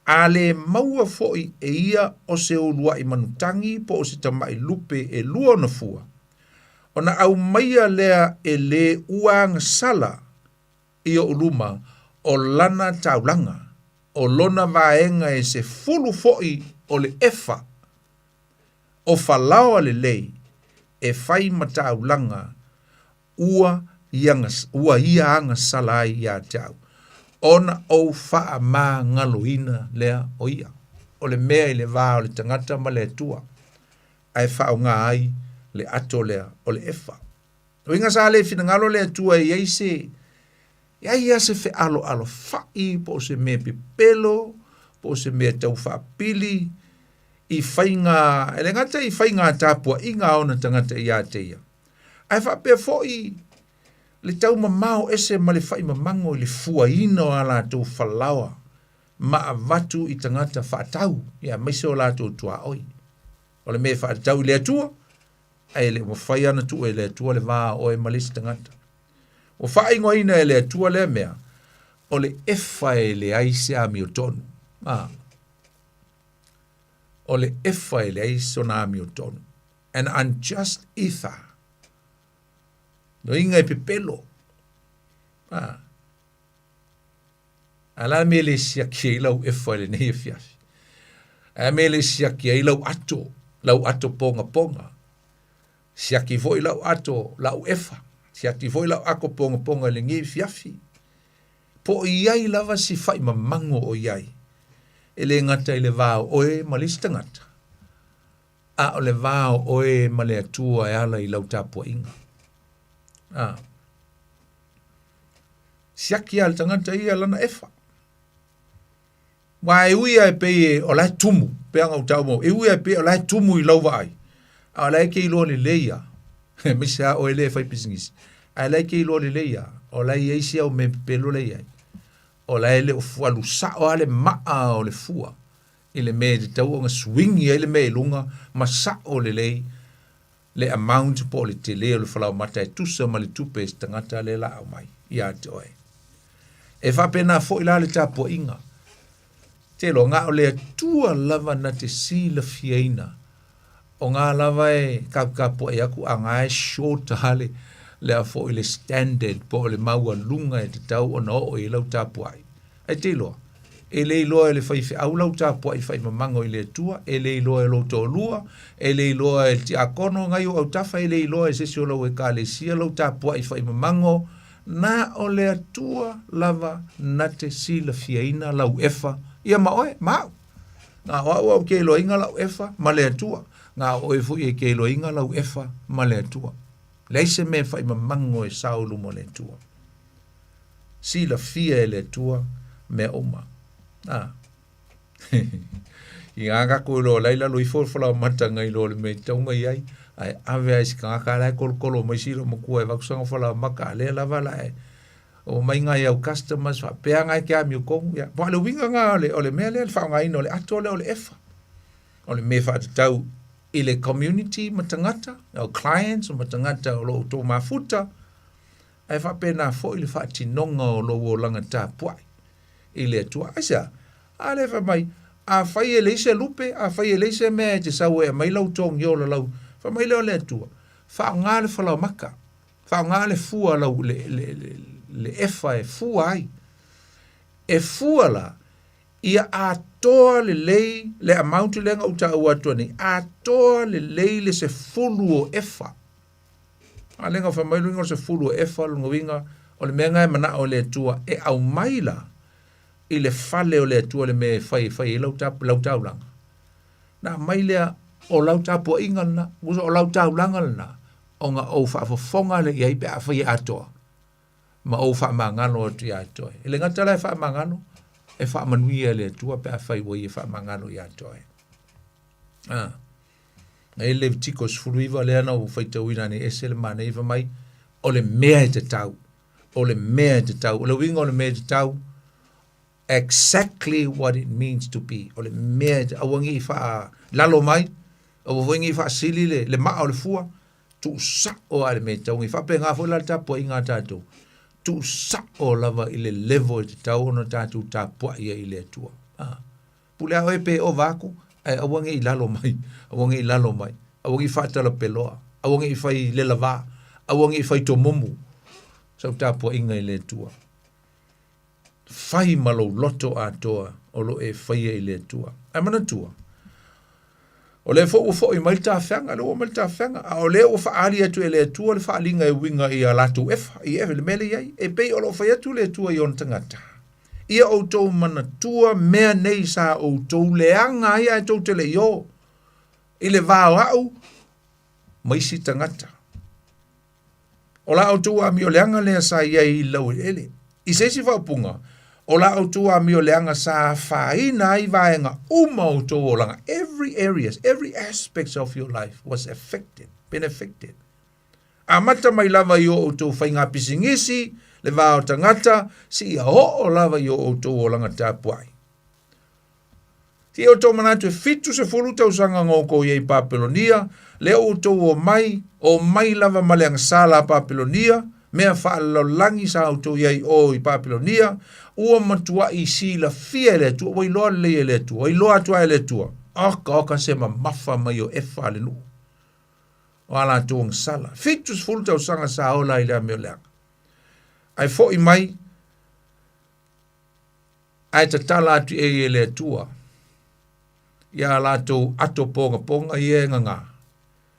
A le maua foi e ia o se uluai manutagi po o se tamai lupe e lua ona fua, ona aumaia lea e le ua agasala i oʻu luma o lana taulaga, o lona vaega e 10 foi o le efa, o falaoa lelei e fai ma taulaga ua ia, ua ia agasala ai ia te au, ona ou faamagaloina lea o ia. O le mea i le va o le tagata ma le Atua, ae faaaoga ai le ato lea o le efa. Uiga sa le finagalo le Atua e i ai se i ai lava se fealoalofa'i po o se mea pepelo po o se mea tau faapili i faiga, e le gata i faiga tapuaiga a ona tagata ia te ia, ae faapea foi le taumamao ese ma le faimamago i le fuaina o a latou falaoa ma avatu i tagata faatau, ia aemaise o latou tuaoi. O le mea e faatatau i le Atua, ae le o mafai lava ona tuu e le Atua le va o oe ma le isi tagata. Ua faaigoaina e le Atua lea mea, o le efa e leai se amiotonu. A. O le efa e leai sona amiotonu. An unjust ephah. Loiga e pepelo. A. A la mea le siaki ai lau efa i lenei afiafi. A mea le siaki ai lau ato, lau ato pogapoga. Siaki foi lau ato, lau efa. Siaki foi lau ato pogapoga i lenei afiafi. Po o i ai lava si faimamago o i ai, e le gata i le va o oe ma le isi tagata, a o le va o oe ma le Atua e ala i lau tapuaiga. A. Siaki lava le tagata ia lana efa. Aua e ui lava e pei o la e tumu, pei ona ou tau maua, e ui lava e pei o la e tumu i lau vaai. A o la e te iloa lelei lava, aemaise lava oe lea e fai pisinisi, ae la e te iloa lelei lava, o la e i ai si au mea pepelo la e i ai, o la e le o alu sao lava le maa o le fua i le mea e tatau ona swing ai le mea i luga ma sao lelei le amount po o le tele o le falaoamata e tusa ma le tupe a se tagata lea o le a aumai ia te oe. E faapena foi la le tapuaiga. Te iloa, na o le Atua lava na te silafiaina o ngā lava e kaputapuai atu a ngā e short lava le, le a foi le standard po o le maualuga e tatau ona oo i ai lau tapuai. Ae te iloa, e le iloa e le faifeau lau tapuai faimamago i le Atua, e le iloa e lou toalua, e le iloa e le tiakono ngai o autafa, e le iloa e se isi o lau ekalesia lau tapuai faimamago, na o le Atua lava na te silafiaina lau efa ia ma oe, ma au. Na o au au ke iloaina lau efa ma le Atua, na o oe foi e ke iloaina lau efa ma le Atua. Leai se mea e faimamago e sao i luma o le Atua. Silafia e le Atua mea uma. A. I ngā kako i loa lai lalo ifo le falaoamata ngai loa le mea i taunga i ai, ae ave ai si tagata la e kolokolo mai si matua e avatu sana falaoamata, a lea lava la e o mai ngai au customers faapea ngai ke amio tonu. Ia, po o le uiga lena o le, o le mea lea, le faaaogaina o le ato lea o le efa. O le mea e faatatau i le community ma tagata, o clients ma tagata o lo o outou mafuta, ae faapena foi le faatinoga o lou olaga tapuai i le Atua. Aisea? A lea fai mai, afai e leai se lupe, afai e leai se mea e te sau e aumai lau togiola lau, fai mai lea o le Atua, faaaoga le falaoamata, faaaoga le fua lau, le, le, le, le efa e fua ai. E fua la, ia atoa lelei le amount lea na ou taua atu nei, atoa lelei le 10 o efa. A lea na fai mai luga o le 10 o efa lona uiga o le mea lena e manao e le Atua e aumai la i le fale o le Atua le mea e fai e fai ai lau, lau taulaga. Na aumai lea o lau tapuaiga lena, o lau taulaga lena, ona ou faafofoga lea i ai pe a fai e atoa ma ou faamagalo atu ia te oe. E le gata la e faamagalo, e faamanuia e le Atua pe a fai ua ia faamagalo ia te oe. Ah. Na i le Levitiko 19 lea na ou faitauina nei ese le manaia fai mai, o le mea e tatau, o le mea e tatau, o le uiga o le mea e tatau, exactly what it means to be. O le mea e aua ne i faalalo mai, aua foi ne i faasili le, le maa o le fua, tuusao lava i le mea e tatau ona i. Faapena foi la le tapuaiga a tatou, tuusao lava i le level e tatau ona tatou tapuai ai i le Atua. Ah. Pule a oe pe ova aku, ae aua ne i lalo mai, aua ne i lalo mai, aua ne i faatalapeloa, aua ne i fai lelavā, aua ne i fai tomumu sau tapuaiga i le Atua. Fai ma lou loto atoa o lo e faia i le Atua. Ae manatua, o lea foi ua foi mai le tafeaga, lea ua mai le tafeaga, a o lea ua faaali atu e le Atua le faaaliga e uiga i a latou efa, i efa, le mea lea i ai, e pei o lo o fai atu le Atua i ona tagata. Ia outou manatua mea nei sa outou leaga ai ae tou te le i o i le va o au ma isi tagata. O la outou amioleaga lea sa i ai i le laueleele. I se isi faaupuga, o la outou amioleaga sa afaina ai vaega uma o outou olaga. Every areas, every aspects of your life was affected, been affected. Amata mai lava i o outou faiga pisinisi, le va o tagata, seia oo lava i o outou olaga tapuai. Seia outou manatu e 70 tausaga na outou i ai i Papelonia, lea ua outou omai, omai lava ma le agasala a Papelonia, mea faalelalolagi sa outou i ai o i Papelonia, ua matuai silafia e le Atua, ua iloa lelei e le Atua, ua iloa atu lava e le Atua, oka oka se mamafa mai o efa a le nuu. O a latou agasala. 70 tausaga sa ola ai le amioleaga. Ae foi mai, ae tatala atu i ai e le Atua ia latou ato pogapoga ia e gagā.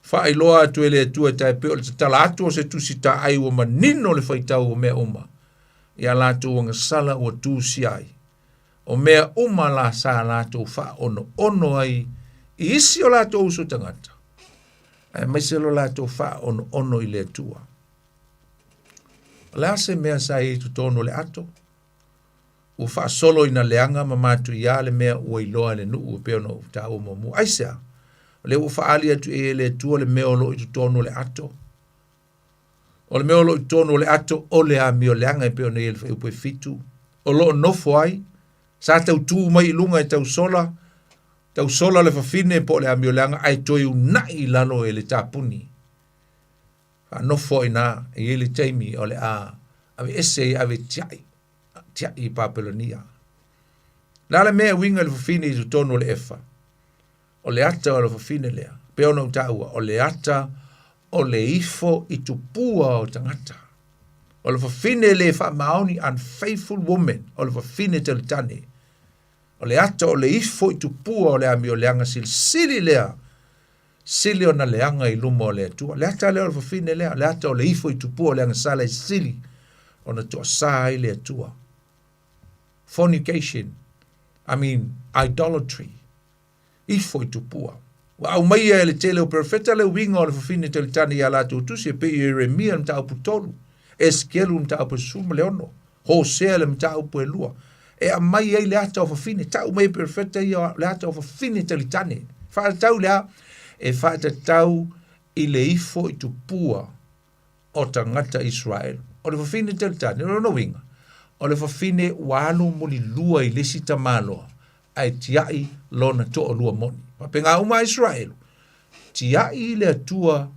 Faailoa atu e le Atua e tai pei o le tatala atu o se tusi taai ua manino le faitau o mea uma ia latou agasala ua tusia ai. O mea uma la sa latou faaonoono ai i isi o latou uso tagata, aemaise lo latou faaonoono i le Atua. O le a se mea sa i ai i totonu o le ato? Ua faasolo ina leaga ma matuia le mea ua iloa e le nuu e pei ona ou taua muamua. Aisea? O lea ua faaali atu i ai e le Atua le mea o lo o i totonu o le ato. O le mea o lo o i totonu o le ato o le amioleaga e pei ona i ai i le fuaiupu e 7, o lo o nofo ai, sa tautū mai i luga e tausola, tausola le fafine po o le amioleaga ae toe una'i i lalo e le tapuni. Faanofo ai i ina, e i ai le taimi o le a aveese ai e ave e tiai, tiai i Papelonia. O le a le mea e uiga i le fafine i totonu o le efa? O le ata o le fafine lea, pei ona ou taua, o le ata o le ifo i tupua o tagata. O le fafine le faamaoni, unfaithful woman, o le fafine talitane. O le ata o le ifo i tupua o le amioleaga silisili lea, sili ona leaga i luma o le Atua. Le ata lea o le fafine lea, le ata o le ifo i tupua o le agasala e sili ona toasā ai le Atua. Fornication, I mean idolatry, ifo i tupua. Ua aumaia e le tele o perofeta le uiga o le fafine talitane i a latou tusi e pei o Ieremia i le mataupu 3, Esekielu i le mataupu e 16, Hosea i le mataupu e 2. E aumai ai le ata o fafine, tau mai e perofeta ia le ata o fafine talitane. Faatatau i le a? E faatatau i le ifo i tupua o tagata Israel. O le fafine talitane, o lona uiga, o le fafine ua alu mulilua i le isi tamaloa, ae tiai lona toalua moni. Faapena uma a Israelu, tiai le Atua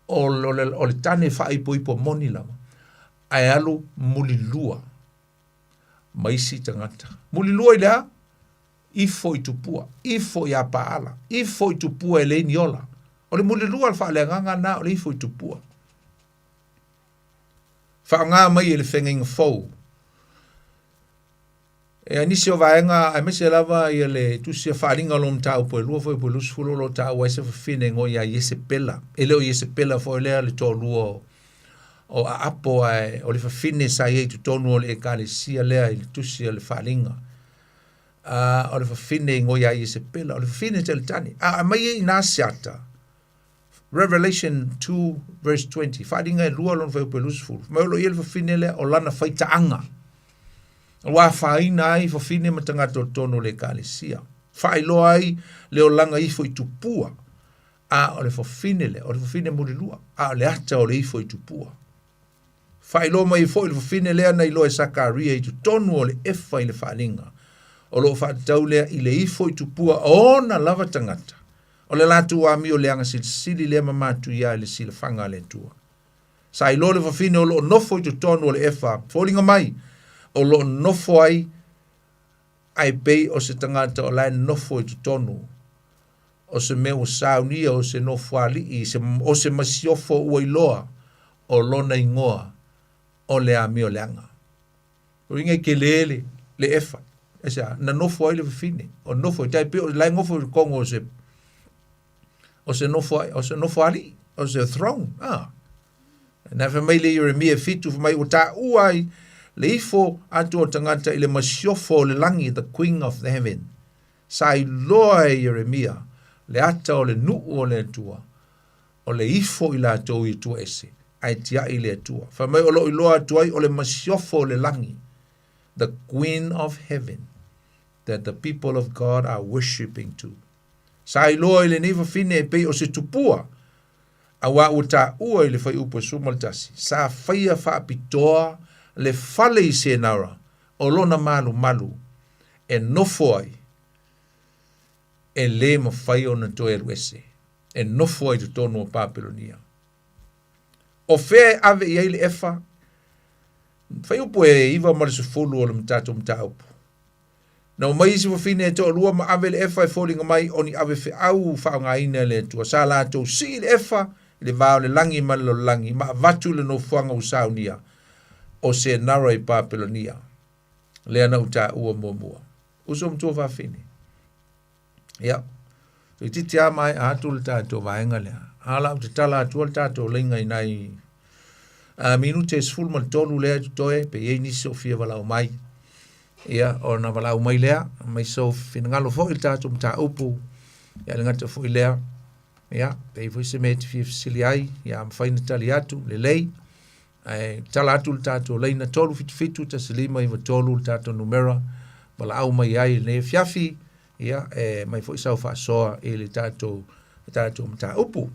o, o, le, o le tane faaipoipo moni lava, ae alu mulilua ma isi tagata. Mulilua i le a? Ifo i tupua, ifo iā Paala, ifo i tupua e leai ni ola. O le mulilua le faaleagaga lena o le ifo i tupua. Faaaoga mai e le feagaiga fou. E nisi o vaega aemaise lava ia le tusi a Faaaliga o lo mataupu e 2 fuaiupu e 20 o lo o taua ai se fafine e igoa ia Iesepela. E le o Iesepela foi lea le toalua o, o Aapo ae o le fafine sa i ai i totonu o le ekalesia lea i le tusi a le Faaaliga. A o le fafine e igoa ia Iesepela, o le fafine talitane. A aumai ai i ina se ata, Revelation 2 verse 20, Faaaliga e 2 lona fuaiupu e 20, mai o lo o i ai le fafine lea o lana faitaaga, ua afaina ai fafine ma tagata o totonu o le ekalesia, faailoa ai le olaga ifo i tupua, a o le fafine lea, o le fafine mulilua, a o le ata o le ifo i tupua. Faailoa mai ai foi le fafine lea na iloa e Sakaria i totonu o le efa i le faaaliga, o lo o faatatau lea i le ifo i tupua o ona lava tagata, o le latou amio leaga silisili lea ma matuia i le silafaga a le Atua. Sa iloa le fafine o lo o nofo i totonu o le efa, foliga mai, o lo o nofo ai ae pei o se tagata o la e nofo i totonu o se mea ua saunia o se nofoalii, o se masiofo ua iloa o lona igoa o le amio leaga. O uiga e tele le, le efa. Aisea? Na nofo ai le fafine. O nofo ai, tai pei o la e nofo i totonu o se o se nofo o se nofoalii, o se throne. Ah. Na fai mai le Ieremia 7, fai mai ua taua ai le ifo atu o tagata i le masiofo o le lagi, the queen of the heaven. Sa iloa e Ieremia le ata o le nuu o le Atua, o le ifo i latou i Atua ese, ae tiai le Atua. Fai mai o lo o iloa atu ai o le masiofo o le lagi, the queen of heaven, that the people of God are worshipping to. Sa iloa i lenei fafine e pei o se tupua, auā ua taua i le fuaiupu e 11, sa faia faapitoa le fale i Senara o lona malumalu e nofo ai, e lē mafai ona toe alu ese, e nofo ai i totonu o Papelonia. O fea e ave i ai le efa? Fuaiupu e 9 ma le 10 o le tatou mataupu. Na omai isi fafine e toalua ma ave le efa e foliga mai o ni ave feau faaaogaina e le Atua. Sa latou sii le efa i le va o le lagi ma le lalolagi ma avatu i le nofoaga ua saunia o Senara i Papelonia. Lea na ou taua muamua. Uso matua fafine. Ia, toeitiiti lava maea atu le tatou vaega lea. A o le a ou tatala atua le tatou laina i nai minute e 13 lea e totoe, pe i ai nisi o fia valaau mai. Ia, ona valaau mai lea, mai sou finagalo foi i le tatou mataupu. Ia, le gata foi lea, ia, pe i ai foi se mea e te fia fesili ai, ia, mafai ona tali atu, lelei. Ae tala atu le tatou laina 377 1593 le tatou numera valaau mai ai i lenei afiafi, ia, e mai foi sau faasoa i le tatou tatou mataupu.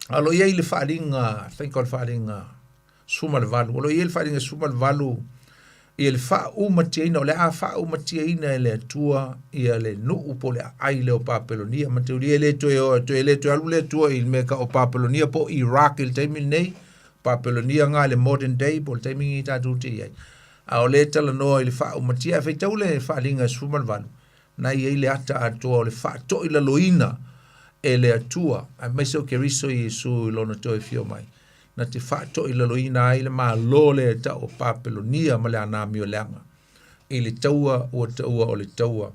A o lo o i ai le faaaliga, I think o le faaaliga 18, o lo o i ai le faaaliga 18 ia le faaumatiaina, o le a faaumatiaina e le Atua ia le nuu po o le aai lea o Papelonia. Mataulia e le toe o, toe le toe alu le Atua i le mea o Papelonia po o Iraq i le taimi lenei. Papelonia nga i le modern day po o le taimi lenei tatou te i ai. A o lea e talanoa i le faaumatia, ae faitau le faaaliga 18, na i ai le ata atoa o le faatoilaloina e le Atua, aemaise o Keriso Iesu i lona toe afio mai, na te faatoilaloina ai le Malo lea e tau o Papelonia ma le ana amioleaga i le taua ua taua o le taua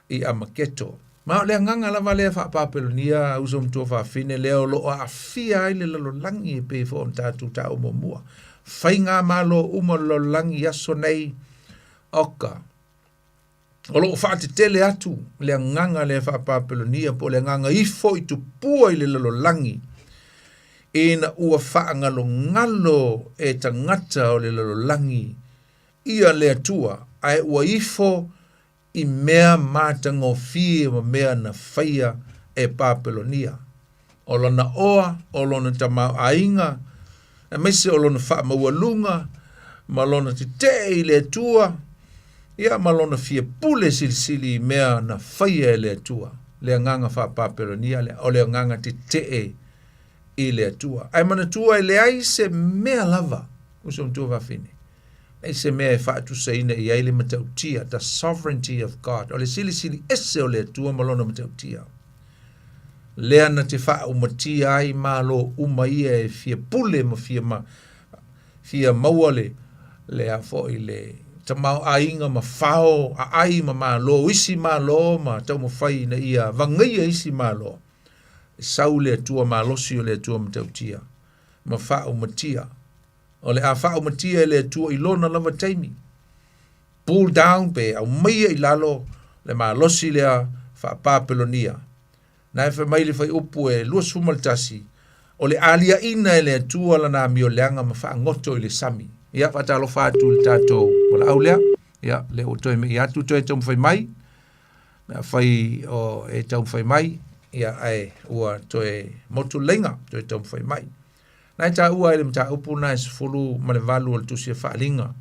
i Amaketo. Ma o le agaga lava lea faa-Papelonia, uso ma tuafafine, lea o lo o aafia ai le lalolagi e pei foi ona tatou taua muamua. Faigamalo uma o le lalolagi i aso nei, oka, O lo o faatetele atu le agaga lea faa-Papelonia po o le agaga ifo i tupua i le lalolagi ina ua faagalogalo e tagata o le lalolagi ia le Atua, ae ua ifo i mea matagofie ma mea na faia e Papelonia. O lona oa, o lona tamaoaiga, aemaise o lona faamaualuga, ma lona tetee i le Atua, ia ma lona fia pule silisili i mea na faia e le Atua. Le agaga faa-Papelonia lea, o le agaga tetee i le Atua. Ae manatua e leai se mea lava, uso ma tuafafine, leai se mea e faatusaina i ai le matautia, the sovereignty of God, o le silisili ese o le Atua ma lona matautia. Lea na te faaumatia ai malo uma ia e fia pule ma fia, ma, fia maua le, le a foi le tamaoaiga ma fao aai ma malo isi malo ma taumafai ina ia vagaia isi malo. E sau le Atua malosi o le Atua matautia ma faaumatia. O le a faaumatia e le Atua i lona lava taimi. Pull down pe aumaia i lalo le malosi lea faa-Papelonia. Na e fai mai le fuaiupu e 21, o le aliaina e le Atua lana amioleaga ma faagoto i le sami. Ia, faatalofa atu i le tatou valaau lea. Ia, lea ua toe mei atu, toe taumafai mai. Na fai o e taumafai mai, ia, ae ua toe motu le laina, toe taumafai mai. Na e taua ai le mataupu na e 18 o le tusi a Faaaliga.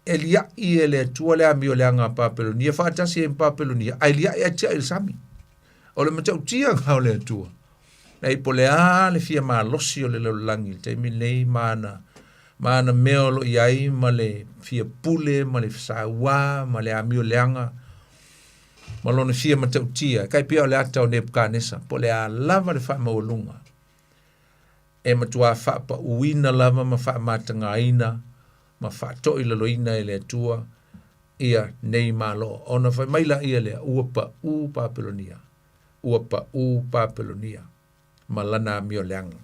E liaʻi e le Atua le amioleaga a Papelonia faatasi ai ma Papelonia, ae liaʻi ae tiai i le sami. O le matautia lena o le Atua. Nei po o le a le fia malosi o le lalolagi i le taimi lenei ma ana, ma ana mea o lo o i ai ma le fia pule ma le sauā ma le amioleaga ma lona fia matautia, e tai pei o le ata o Nebukanesa, po o le a lava le faamaualuga e matuā faapauina lava ma faamatagaina ma faatoilaloina e le Atua ia nei malo. Ona fai mai laia lea, ua paʻū Papelonia, ua paʻū Papelonia ma lana amioleaga.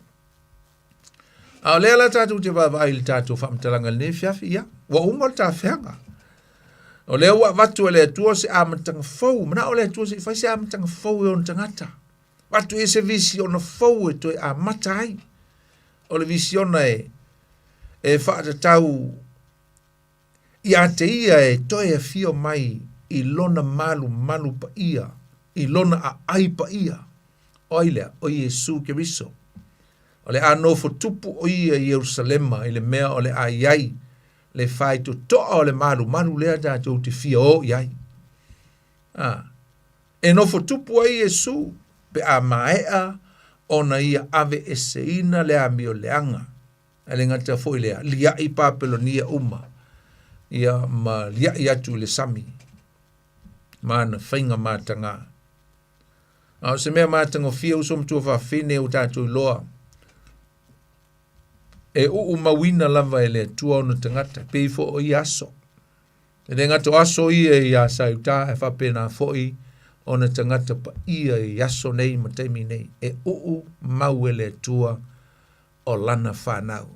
A o lea la tatou te vaavaai i le tatou faamatalaga i lenei afiafi, ia, ua uma le tafeaga. O lea ua avatu e le Atua se amataga fou, manao le Atua se i fai se amataga fou e ona tagata. Avatu i se visiona fou e toe amata ai. O le visiona e, e faatatau ia te ia e toe afio mai i lona malumalu paia, i lona aai paia. O ai lea? O Iesu Keriso. O le a nofo tupu o ia i Ierusalema i le mea o le a i ai le faitotoa o le malumalu lea tatou te fia o i ai. Ah. E nofo tupu ai Iesu pe a maea ona ia aveeseina le amioleaga. E le gata foi lea, liaʻi Papelonia uma, ia ma liaʻi atu i le sami ma ana faiga matagā. A o se mea matagofie uso ma tuafafine ua tatou iloa, e uumauina lava e le Atua ona tagata, pei foi o ia aso. E le gata o aso ia iā Saiutā, ae faapena foi ona tagata paia i aso nei ma taimi nei, e uu mau e le Atua o lana whanau.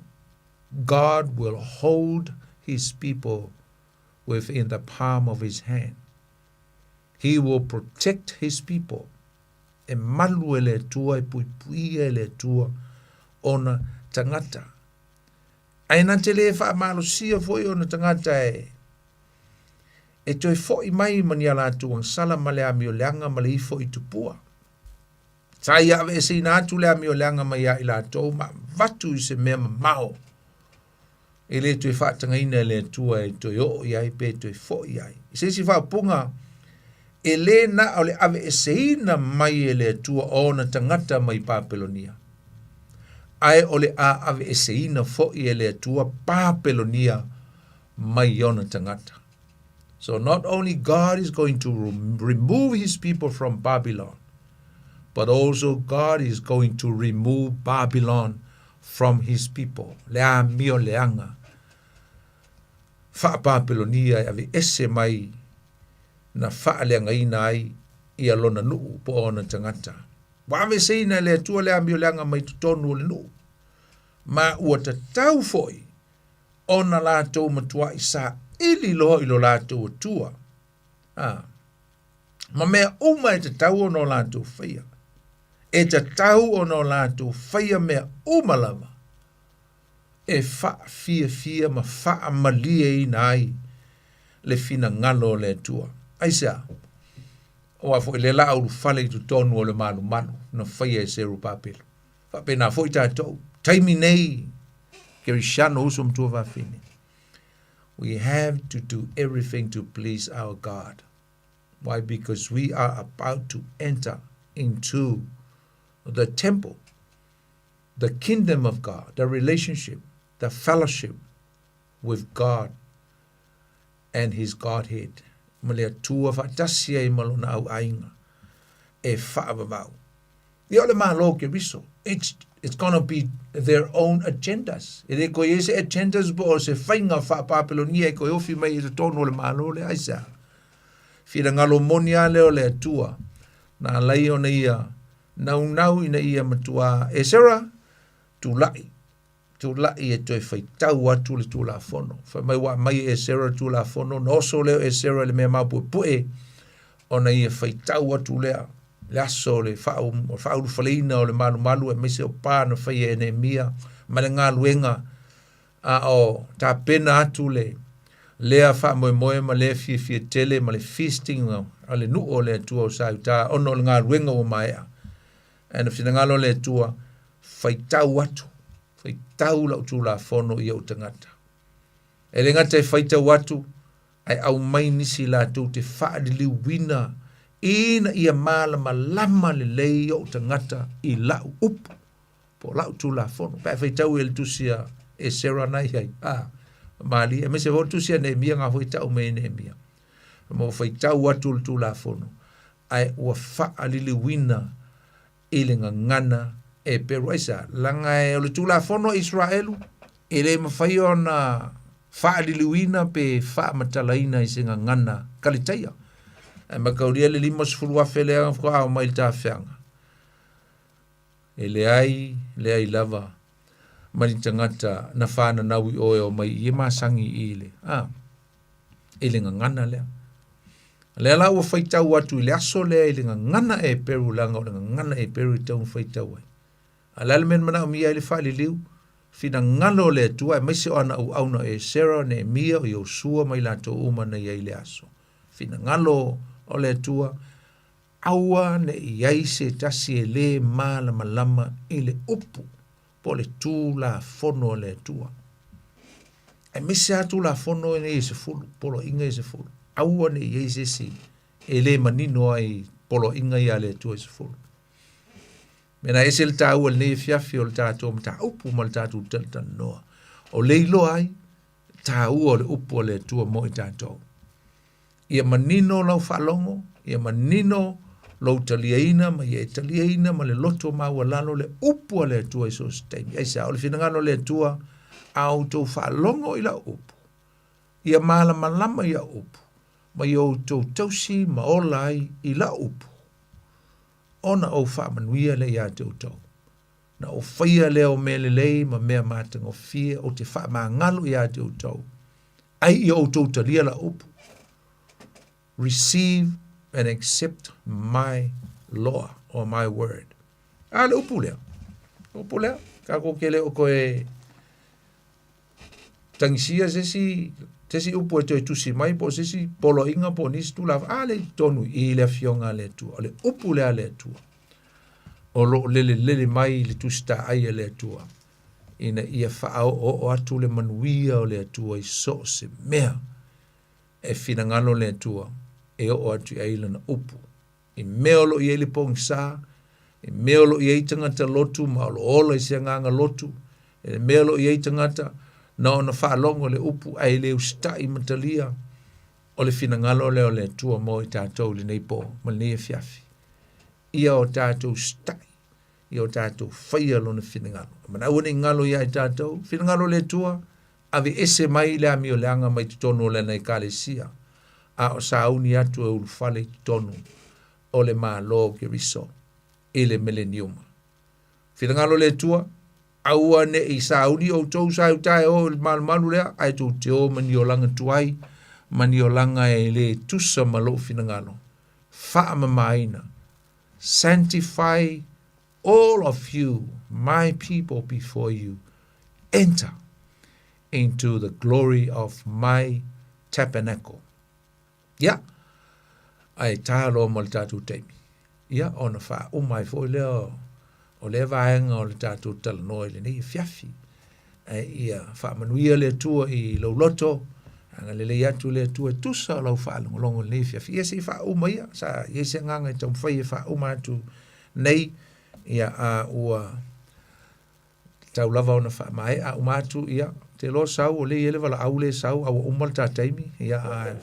God will hold his people within the palm of his hand. He will protect his people. E malu e le Atua, e puipuia e le Atua ona tagata. Ae na te le faamalosia foi ona tagata e e toe foi mai ma ni a latou agasala ma le amioleaga ma le ifo i tupua. Sa ia aveeseina atu le amioleaga mai ia i latou ma avatu i se mea mamao e le toe faatagaina e le Atua e toe oo i ai pe toe foi i ai. I se isi faaupuga, e lē na o le aveeseina mai e le Atua o ona tagata mai Papelonia, ae o le a aveeseina foi e le Atua Papelonia mai ona tagata. So not only God is going to remove his people from Babylon, but also God is going to remove Babylon from his people. Le amioleaga faa-Papelonia e aveese mai na faaleagaina ai ia lona nuu po o ona tagata. Ua aveeseina e le Atua le amioleaga mai totonu o le nuu, ma ua tatau foi ona latou matuai saili loa i lo latou Atua. A, ma mea uma e tatau ona o latou faia. E tatau ona o latou faia mea uma lava e faafiafia ma faamalieina ai le finagalo o le Atua. Aisea? Aua foi lea la a ulufale i totonu o le malumalu na faia e Serubabelo. Faapena foi tatou, taimi nei, Kerisiano uso ma tuafafine. We have to do everything to please our God. Why? Because we are about to enter into the temple, the kingdom of God, the relationship, the fellowship with God and his Godhead. Ma le Atua faatasi ai ma lona auaiga e faavavau. Ia o le Malo Keriso, it's, it's gonna be their own agendas. E le koe i ai se agendas po o se faiga faa-Papelonia e koe ofi mai i totonu o le Malo lea, aisea? Finagalo moni lava lea o le Atua, na ala ai ona ia naunau ina ia matuā Esera, tulai, tulai e toe faitau atu le Tulafono. Fai mai ua aumai e Esera le Tulafono, ona oso lea o Esera i le mea maupuepue, ona ia faitau atu lea le aso o le faaulufaleina o le malumalu aemaise o pa na faia e Neemia ma le galuega a o tapena atu le lea faamoemoe ma lea fiafia tele ma le feasting a le nuu o le Atua o sa i uta ona o le galuega ua maea. Ae na finagalo le Atua, faitau atu, faitau lau Tulafono i ou tagata. E le gata e faitau atu, ae aumai nisi latou te faaliliuina ina ia malamalama lelei ou tagata i lau upu, po o lau Tulafono. Pe a faitau i le tusi a Esera na i ai, a, malie, aemaise foi le tusi a Neemia, nga foi tau mai e Neemia. Ma ua faitau atu le Tulafono, ae ua faaliliuina i le gagana Eperu. Aisea? Leaga e o le Tulafono a Iseraelu e le mafai ona faaliliuina pe faamatalaina i se gagana Kalitaia. Ae mataulia le 50,000 lea faatoa ao mai i le tafeaga. E leai, leai lava ma ni tagata na fananau i o e omai i e masagi i le, a, i le gagana lea. Lea la ua faitau atu i le aso lea i le gagana Eperu, leaga o le gagana Eperu e tatau ona faitau ai. A o le a le mea na manaomia ai le faaliliu? Finagalo o le Atua aemaise o ana auauna o Esera, o Neemia, o Iosua ma i latou uma na i ai i le aso. Finagalo o le Atua, aua ne i i ai se tasi e lē malamalama i le upu po o le Tulafono a le Atua. Aemaise lava Tulafono nei e 10, poloaiga e 10. Aua ne i i ai se isi e lē manino ai i poloaiga ia a le Atua e 10. Mena ese le taua i lenei afiafi o le tatou mataupu ma le tatou talatalanoa. O le iloa ai taua o le upu a le Atua mo i tatou. Ia manino lau faalogo, ia manino lou taliaina ma ia e taliaina ma le loto maualalo le upu a le Atua i so o se taimi. Aisea? O le finagalo o le Atua, a outou faalogo i lau upu, ia malamalama i au upu, ma ia outou tausi ma ola ai i lau upu, ona ou faamanuia lea ia te outou. Na ou faia lea o mea lelei ma mea matagofie ou te faamagalo ia te outou, ai ia outou talia lau upu. Receive and accept my law or my word. A le upu lea. Upu lea. Tatou te le o toe tagisia se isi se isi upu e toe tusi mai po o se isi poloaiga po o nisi tulaga. A le i totonu i le Afioga a le Atua. O le upu lea a le Atua. o lo o lelelele mai le tusitaai a le Atua ina ia faaoooo atu le manuia o le Atua i so o se mea e finagalo le Atua e oo atu i ai lana upu. I mea o lo o i ai le pogisa, i mea o lo o i ai tagata lotu ma o lo o ola i se agaga lotu, i mea o lo o i ai tagata na ona faalogo i le upu ae le usitai ma talia, o le finagalo lea o le Atua mo i tatou i lenei po ma lenei afiafi. Ia o tatou usitai, ia o tatou faia lona finagalo. Mana aua ne i galo ia i tatou, finagalo o le Atua, aveese mai le amioleaga mai totonu o lana ekalesia, a o sauni atu e ulufale i totonu o le Malo o Keriso i le Mileniuma. Finagalo o le Atua, aua ne i sauni outou sa i uta e o i le malumalu lea, ae tou te o ma ni olaga tuai, ma ni olaga e le tusa ma lou finagalo. Faamamaina. Sanctify all of you, my people before you, enter into the glory of my tabernacle. Ia, ae tā loa ma le tatou taimi. Ia, ona faauma ai foi lea o lea vaega o le tatou talanoa i lenei afiafi. Ae ia faamanuia le Atua i lou loto, agalelei atu le Atua e tusa o lau faalogologo i lenei afiafi. Ia se i faauma ia, sa i ai se agaga e taumafai e faauma atu nei, ia a ua Tatau lava ona faamaea uma atu, ia, te iloa sau, o lea e i ai le valaau lea e sau, a ua uma le ta taimi, ia, a,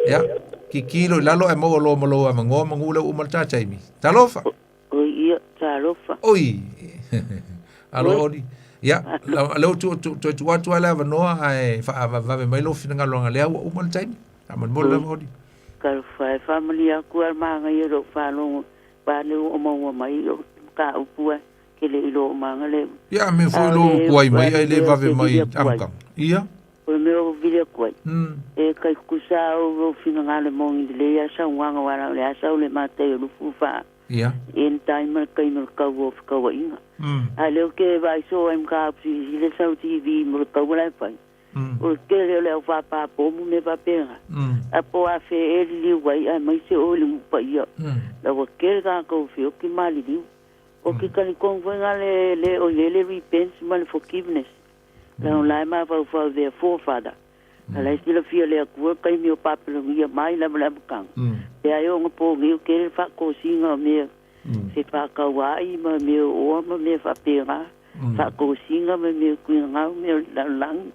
ia, kiki loa i lalo ae maua loa ma lou avanoa manu lea ua uma le ta taimi. Talofa! Oi, ia, talofa. Oi! Alo, Oli. Ia, lea ua toe tuu atu lava le avanoa ae faavavevave mai lou finagalo leaga lea ua uma le taimi. Faamolemole lava, Oli. Talofa e, faamalie atu lava le manaia i lou faalogo, aua lea ua maua mai o mataupu e. Ke le i lo maga le. Ia me foi lo kuai mai ai le vave mai amka. Ia. O le mea o vili atu ai. E kai kusa o lo finagalo moni le ia saunoaga wala o le asa o le Matei o lufu fa. Ia. End time ma le taimi o le kau o fekauaiga. A lea ou te vaai soo ai ma ka i le sau TV mo le kaua la e fai. O le tele o le au pāpā pomu mea faapena. A po o afea ea e liliu ai aemaise oe i le nuu paia. La ua tele tagata ua feoti maliliu. O ke talitonu foi na le le o i ai le repent ma le forgiveness. La o la e mafaufau their forefather. A la e silafia le Atua le taimi o Papelonia mai lava le amataga. Pe ai ona po nei o tele le faatosina o mea fefaatauai ma mea o oa ma mea faapena. Faatosina ma mea tuigau mea o le lalolagi.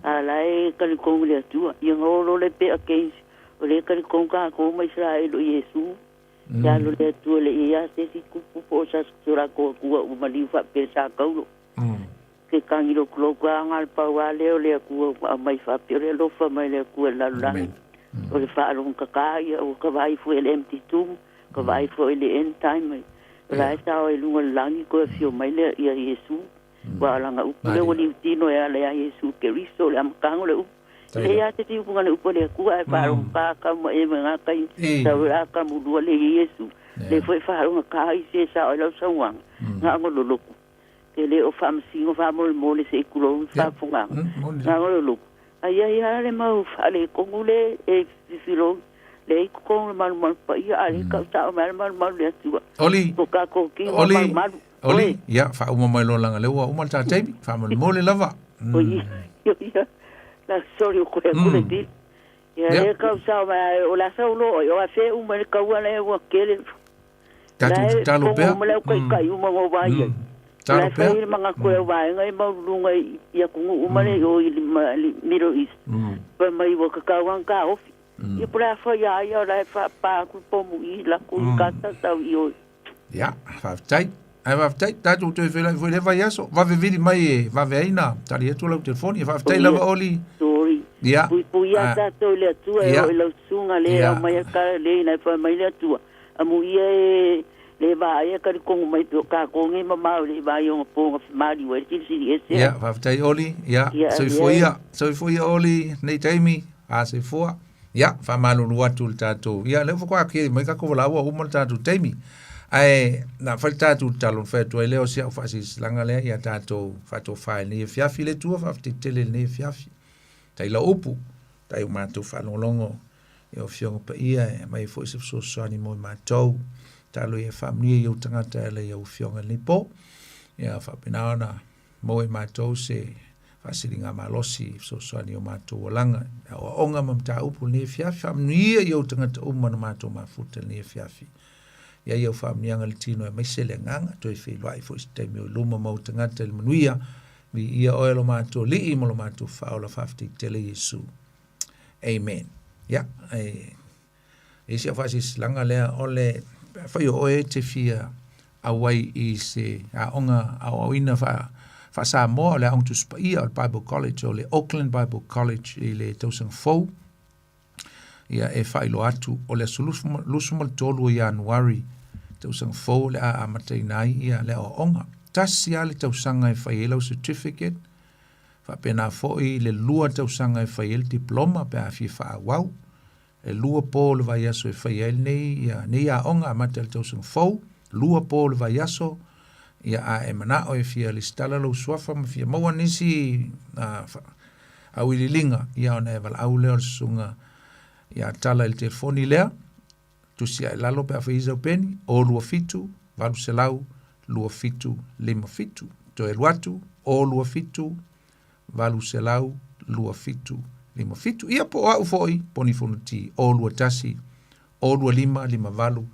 A la e talitonu i le Atua. Ia ona o loa lea pe against o lea e talitonu tatou ma Isaraelu i Iesu. Te alo le Atua le i ai se isi tupu po o so latou Atua ua maliu faapea sa taulo. Ke tagi lotulotu a nga le pau a lea o le Atua ua aumai faapea o le alofa mai le Atua i le lalolagi. O le faalogotata ia ua ka vaai foi e le empty tomb, ka vaai foi i le end time. O la e sao ai i luga o le lagi toe afio mai le ia Iesu. Ua lana upu lea ua liutino e ala ia Iesu Keriso le amataga o le upu. Lei a te tiu punga le upu a le Atua ae faalogo ka ka ma e ma kai tau a ka mulua le Iesu. Le foi faalogo ka i se sa o lau sauanga nga ngo loloku. Ke le o faamasino faamolemole se i tulou faafoganga. Nga ngo loloku. Ai ai a le mau faaletonu le e fifilou le i totonu le malumalu paia a le kau sao mai le malumalu le Atua. Oli. Ko kākou kino Oli. malumalu. Oli, ia, faauma mai loa leaga lea ua uma le ta taimi. Faamolemole lava. O ia, o ia, la sorry o koe atu le pili. Ia le kau sao mai o la sau lo o a fe uma le kaua le ua kele. Tatou tatalo pea. Uma le au kai kai uma ngo vai ai. Tatalo pea. La fai manga koe o vaenga i maulunga i atunuu uma le o i Middle East. Pa mai ua kakau ang ka ofi. Ia pula fa ia ia la fa pa ku pomu i la ku kata tau i o. Ia, faafetai. Ae faafetai, tatou toe feiloai foi i le vaiaso. Vave vili mai e vave ai na tali atu lau telefoni. Faafetai lava Oli. Sorry. Ia. Puipuia tatou i le Atua e oo i lau susuga le aumai a ka le ina e fai mai le Atua. Amuia e le vaai a talitonu mai pe o tatou nei mamao i le vaai o ona po na femaliu ai le silisili ese. Ia, faafetai Oli. Ia, soifua ia. Soifua ia Oli, nei taimi. A soifua. Ia, faamalulu atu i le tatou, ia, lea ua faatoa keri mai tatou valaau ua uma le tatou taimi. Ae, na fai le tatou tatalo na fai atu ai lea o si au faasilasilaga lea ia tatou faatofa i lenei afiafi. Le Atua faafetai tele i lenei afiafi. Tai lau upu, tai o matou faalogologo i lau Afioga Paia e aumai ai foi se fesoasoani mo i matou. Tatalo ia e faamanuia i ou tagata e ala i au Afioga i lenei po. Ia faapena ona maua e matou se faasiliga malosi e fesoasoani i o matou olaga, aoaoga ma mataupu i lenei afiafi. Faamanuia i ou tagata uma na matou mafuta i lenei afiafi. Ia i au faamanuiaga i le tino aemaise le agaga, toe feiloai foi se taimi o i luma ma ou tagata i le manuia. Viia oe lo matou Alii ma lo matou Faaola, faafetai tele Iesu. Amen. Ia, e i si au faasilasilaga lea o le pe afai o oe e te fia auai i se aoga aoaoina faa faa-Samoa o le Aoga Tusi Paia o le Bible College o le Auckland Bible College i le tausaga fou ia e faailoa atu o le aso 23 o Ianuari tausaga fou o le a amataina ai ia le aoaoga. Tasi lava le tausaga e fai ai lau certificate, faapena foi le lua tausaga e fai ai le diploma pe a fia faaauau. E lua po o le vaiaso e fai ai lenei ia nei aoga amata i le tausaga fou, lua po o le vaiaso, ia a e manao e fia lesitala lou suafa ma fia maua nisi auiliiliga, ia ona e valaau lea o le susuga ia Tala i le telefoni lea, tusi ae lalo pe a fai sau peni, 027 800 2757. Toe alu atu, 027 800 2757. Ia po o au foi, Poni Fonoti, 021 025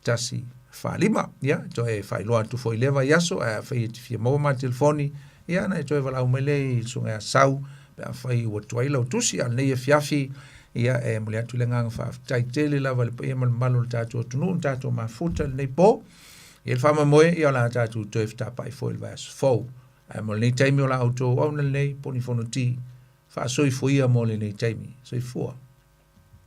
58 145. Ia, toe faailoa atu foi i lea vaiaso, ae afai e te fia maua ma telefoni, ia ona e toe valaau mai lea i le susuga ia Sau, pe afai ua tuai lau tusi, a o lenei afiafi, ia e momoli atu le agaga faafetai tele lava i le paia ma le mamalu o le tatou atunuu na tatou mafuta i lenei po. Ia le faamoemoe, ia o le a tatou toe fetapai foi i le vaiaso fou. Ae mo lenei taimi o la outou auauna lenei, Poni Fonoti, faasoifuia mo lenei taimi. Soifua.